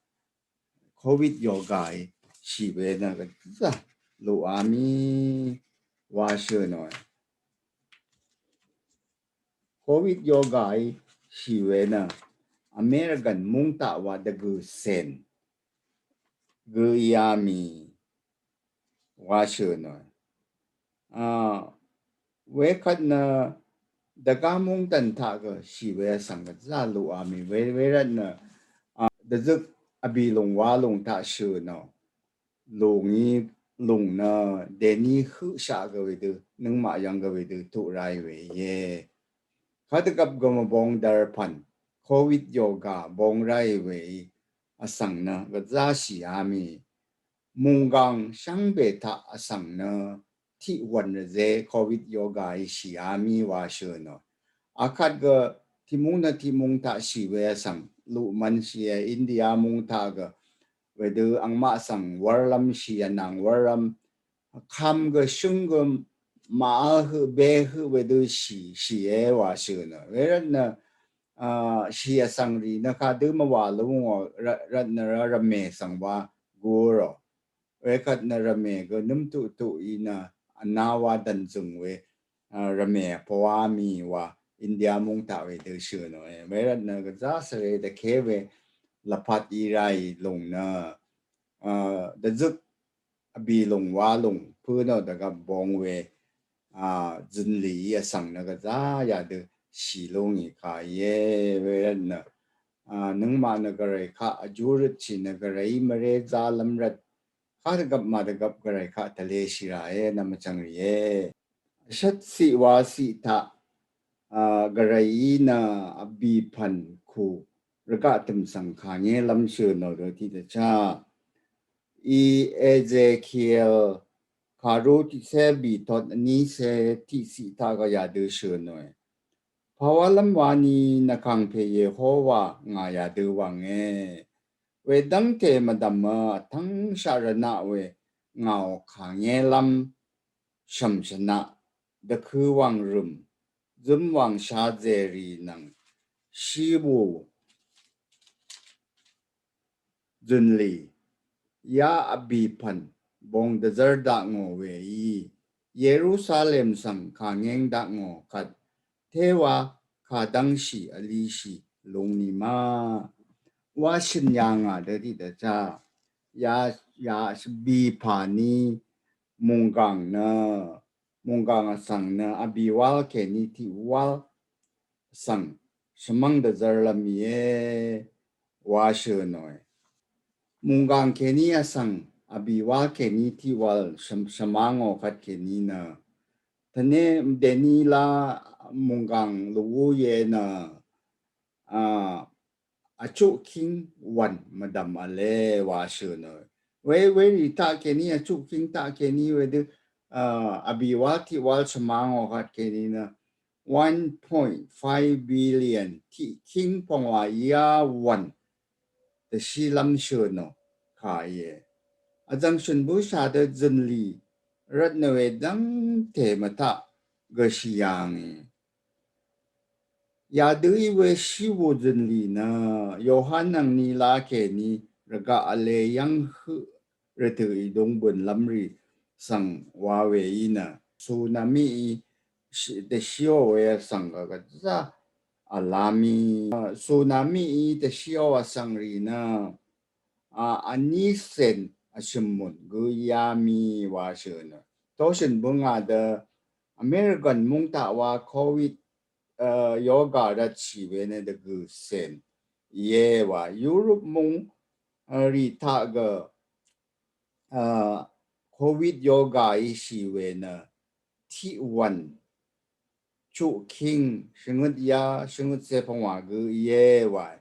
covid yogaí shì we nø gvzá luq á mì wa shø̀n nø. Covid yogaí shì we nø American mung taq wa dvgø̀ sèn gø í á mì wa shø̀n nø. A, wekvt nø dvgá mung dvn taq gø shì we vsvng gvzá luq á mì we, wervt nø, a, dvzøk vbì lùng wa lùng taq shø̀n nø. Lùng í, lùng nø dèní høqshaq gø wedø, nøngmaq yv̀ng gø wedø tuq ráì we íe. Kadvgvp gø mvbong dvr pv̀n covid yoga bong ráì we í vsvng nø gvzá shì á mì. Munggang shvngbe taq vsvng nø tiq wv̀n rvzé covid yogaí shì á mì wa shø̀n nø. Akvt gø tiq mung nø tiq mung taq shì we vsvng luq mvn shìe. India mung taq gø wedø angmaq svng wurlv́m shì vnvng wurlv́m kvm gø shǿng gø màvl høq be høq wedø shì, shìe wa shø̀n nø. Wervt nø, a, shì vsvng rì nø kadø mvwà lú ngò rvt, rvt nø rvmè svng wa gurò. Wekvt nø rvmè gø nǿm tuqtuq í nø vna wa dv̀nzø̀ng we, a, rvmè pvwá mì wa India mung taq wedø shø̀n nø. Wervt nø gvzá svre dvké we lvpat í ráì lùng nø, a, dvzøk vbì lùng wa lùng pø̄ nø dvgvp bong we, a, zønlì í vsvng nø gvzá yadø shì lúngì kà íe. Wervt nø, a, nøngmaq nø gvray kaq vjú røtshì nø gvray mvré zálv́m rvt kadvgvp màdvgvp gvray kaq tvleshì ràe nvmvchvng rìe. Shvt siq wa siq taq, a, gvray í nø vbì pv̀n kù rvgaq tø̀m svng kàngélv́m shø̀n nø dø tiqdvchá. I Ezekiel kàrú tiqsé bìtot vnísé tiqsiq taq gø yadø shø̀n nø. Pàwálv́m wani nvkàngpè Yehowa ngà yadø wv̀nge. Wedv́ngte mvdv̀mø vtv́ngshaq rvnaq we ngàò kàngélv́m shv̀m shvnaq dvkø̄ wàngrø̀m zǿm wàngsha zèrì nvng shí bù zø̀nlì ya vbì pv̀n bong dvzv́r dakngò weí Yerusalem svng kàngéng dakngò kvt téwa kàdv́ngshì vlishì lung nìma wa shø̀n yà ngà dø tiqdvchá ya, ya bì pà ní mùnggàng nø mùnggàng vsvng nø vbì wál kèní tiq wál vsvng shvmv́ng dvzv́rlv́m íe wa shø̀n nòe. Mùnggàng kèní vsvng vbì wál kèní tiq wál shvm-, shvmv́ngò kvt kèní nø tvné dèní lá mùnggàng lùú íe nø, a, vchuq kíng wv̀n mvdv̀m vle wa shø̀n nø. We, werì taq kèní vchuq kíng taq kèní wedø, a, vbì wál tiq wál shvmv́ngò kvt kèní nø one point five billion tiq kíng pvngwà yá wv̀n dvshílv́m shø̀n nø kà íe. Vzv̀ng shø̀n bǿshà dø zø̀nlì rvt nø wedv́ngte mvtaq gø shì yàngì. Yadø í we shí wù zø̀nlì nø Yohan nvng ni lá kèní rvgaq vle yv́ng høq rvtø̀ ìdung bø̀nlv́m rì svng wa we í nø tsunami í Dvshíò we vsvng gø gvzá vla mì, tsunami í dvshíò vsvng rì nø a vní cent vshø̀m mùn gø yá mì wa shø̀n nø. Toshø̀n bøngà dø American mung taq wa covid yoga rvtshì we nø dvgø̀ cent íe wa. Europe mung rì taq gø covid yoga í shì we nø tiq wv̀n chuq king shvngøt yá shvngøt cé pvngwà gø íe wa.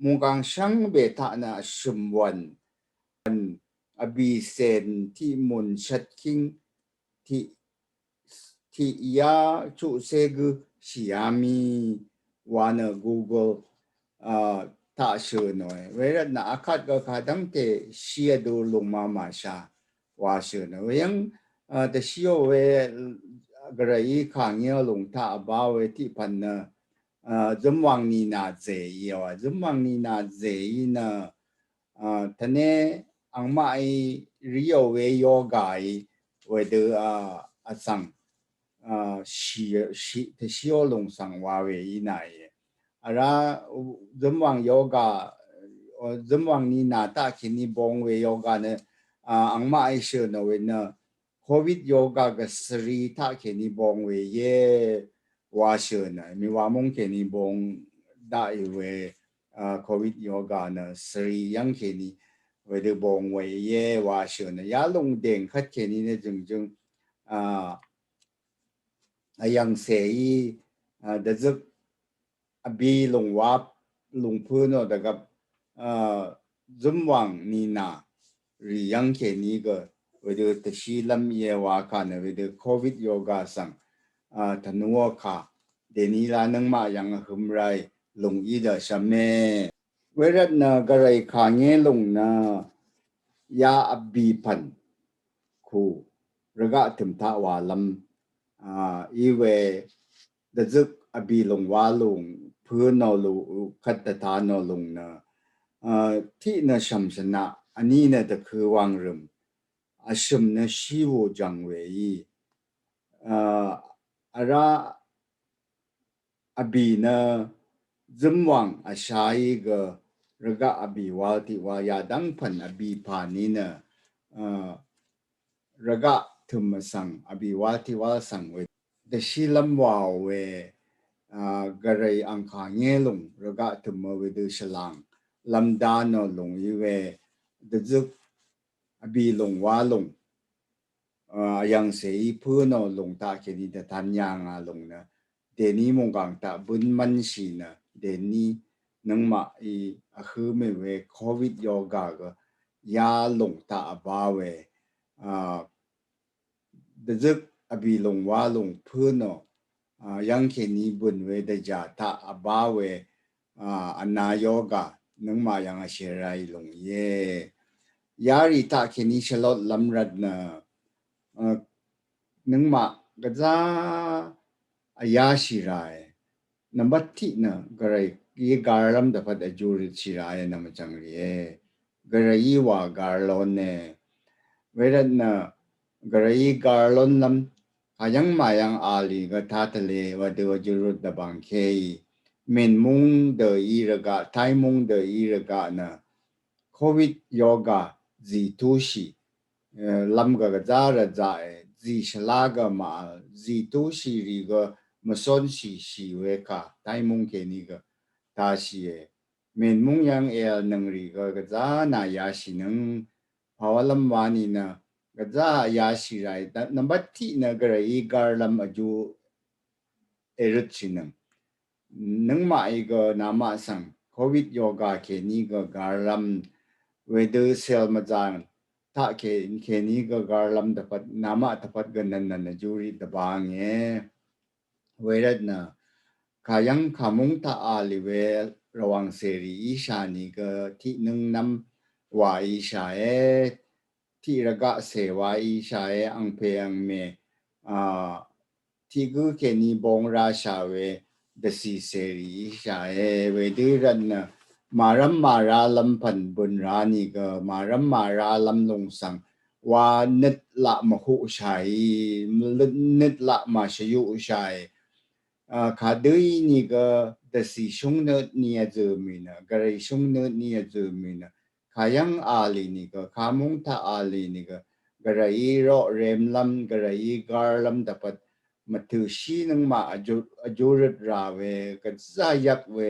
Mungkang shvngbe taq nø vshø̀m wv̀n vbì cent tiq mùn shvt king tiq tiq yá chuq cé gø shì yá mì wa nø Google taq shø̀n òe. Wervt nø akvt gø kadv́ngte shì vdu lùng màmàshà wa shø̀n òe. Weyv́ng dvshíò we Gvray í kàngí lùng taq vbá we tiq pv̀n nø zømwàng nìnà zè íe wa. Zømwàng nìnà zè í nø tvne angmaqí rìò we yoga í wedø vsvng shì shì dvshíò lùng svng wa we í nà íe. Vrá zømwàng yoga zømwàng nìnà taq kèní bong we yoga nø angmaqí shø̀n ò we nø covid yoga gø svri taq kèní bong we íe wa shø̀n nø. Mìwà mung kèní bong daqì we covid yoga nø svri yv́ng kèní wedø bong we íe wa shø̀n nø. Yalùng dèng kvt kèní nø jø̀ngjø̀ng vyv̀ngcè í dvzøk vbì lùng wa lùng pø̄ nò dvgvp zømwàng nìnà rì yv́ng kèní gø wedø dvshí lv́m íe wa kà nø wedø covid yoga svng tvnuò kà dèní la nøngmaq yv́ng vhø̄m ráì lùng í dø shvmé. Wervt nø Gvray kàngé lùng nø ya vbì pv̀n ku rvgaq tø̀m taq wa lv́m í we dvzøk vbì lùng wa lùng pø̄ nò lùng kvt dvta nò lùng nø tiq nø shv̀m shvnaq vní nø dvkø̄ wàngrø̀m vshø̀m nø shí wù jv̀ng we í vrá vbì nø zømwàng vshaí gø rvgaq vbì wal tiq wal yadv́ng pv̀n vbì pà ní nø rvgaq tø̀m vsvng vbì wal tiq wal svng we dvshí lv́m wàò we Gvray angkà ngé lùng rvgaq tø̀m we wedø shvlàng lv́m dá nò lùng í we dvzøk vbì lùng wa lùng vyv̀ngcè í pø̄ nò lùng taq kèní dvtan yà ngà lùng nø dèní mungkang taq bøn mvnshì nø dèní nøngmaq í vhø̄ mè we covid yoga gø ya lùng taq vbá we dvzøk vbì lùng wa lùng pø̄ nò yv́ng kèní bøn we dvjà taq vbá we vna yoga nøngmaq yv́ng vshèrai lùng íe. Yarì taq kèní shvlot lv́m rvt nø nøngmaq gvzá vyáshì rae. Nvmbat tiq nø Gvray í garlv́m dvpvt vjúrøtshì rae nvmvchv̀ng rìe. Gvray í wà garlón e. Wervt nø Gvray í garlón lv́m kayv́ng mayv́ng alì gø tatvle wedø vjúrøt dvbang keí mènmúng dø í rvgaq, taimúng dø í rvgaq nø covid yoga zì túshì lv́m gø gvzá rvzaqe, zì shvlá gø màvl, zì túshì rì gø mvsónshì shì we kà taimúng kèní gø tashìe. Mènmúng yv́ng èvl nøng rì gø gvzá nà yashìnøng pàwálv́m wa nìnø gvzá yashì rae. Nvmbat tiq nø Gvray í garlv́m vjú èrøtshìnøng. Nøngmaq í gø namaq svng covid yoga kèní gø garlv́m wedø sel mvzàng taq kèní gø garlv́m dvpvt namaq dvpvt gø nvnnvn vjúrì dvbang e. Wervt nø kayv́ng kamúng taq alì we rvwàng cèrì íshà nìgø tiq nøngnvm wà íshàe. Tiq rvgaq cè wa íshàe, angpè angmè tiq gǿ kèní bong rashà we dvcì cèrì íshàe. Wedø rvt nø màrv́m màrálv́m pv̀n bøn ra nìgø màrv́m màrálv́m lùng svng wa nøt laq mvhuqshàì, nøt laq màshvyuqshàì. A, kadø í nìgø dvcì shúngnøt ni vzø̀ mì nø, gvray shúngnøt ni vzø̀ mì nø, kayv́ng a lì nìgø, kamúng taq a lì nìgø, gvrayí roq remlv́m, gvrayí garlv́m dvpvt mvtø̀shí nøngmaq vjú, vjúrøt rà we, gvzá yvk we,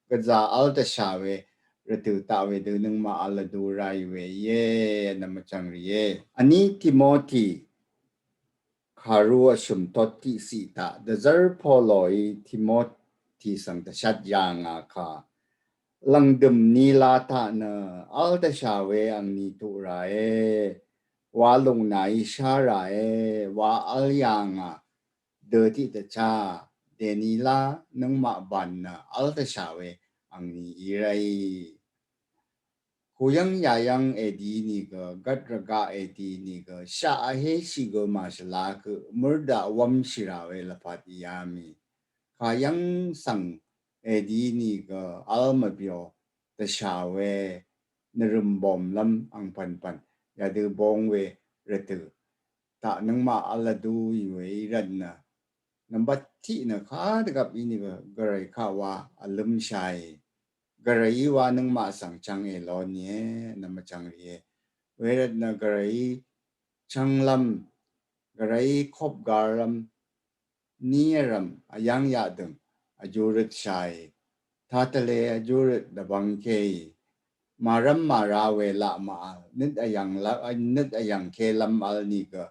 gvzá vl dvshà we, rvtø̀ taq wedø nøngmaq vl vdu ráì we íe, nvmvchvng rìe. Vní Timoti, kàru vshø̀m tot tiqciq taq, dvzv́r Poloí Timoti svng dvshat yà ngà kà. Lv̀ngdø̀m nila taq nø, vl dvshà we angni tuq ràe, wa lùng nàí shá ràe, wa vl yà ngà, dø tiqdvchá, dènila nøngmaq bàn nø, vl dvshà we angni í ráì. Kuyv́ng yayv́ng èdi nìgø, gvt rvgaq èdi nìgø, shaq vhéshì gø màshvla kø, mørdaq wv́mshì rà we lvpat ìá mì. Kayv́ng svng èdi nìgø, vl mvbyo, dvshà we, nvrø̀m bòmlv́m angpv̀npv̀n, yadø bong we, rvtø̀. Taq nøngmaq vl vdu í we í rvt nø. Nvmbat tiq nø kadvgvp í nìgø, gvray kaq wa vlǿmshàì. Gvrayí wa nøngmaq svng chvng èlon íe, nvmvchvng rìe. Wervt nø gvrayí chvnglv́m, gvrayí kopgarlv́m, ní vrv̀m, vyv́ng yaqdø̀ng, vjúrøtshàì. Tatvle vjúrøt dvbvngkeì. Màrv́m màra we laq màvl, nøt vyv̀ng lv́m, nøt vyv̀ngke lv́m vl nìgø,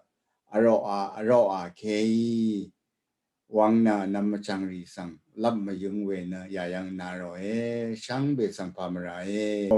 vroqa, vroqa keì. Wvng nø nvmvchvng rì svng, lvp mvyǿng we nø yayv́ng na ròe, shvngbe svng pà mvràe.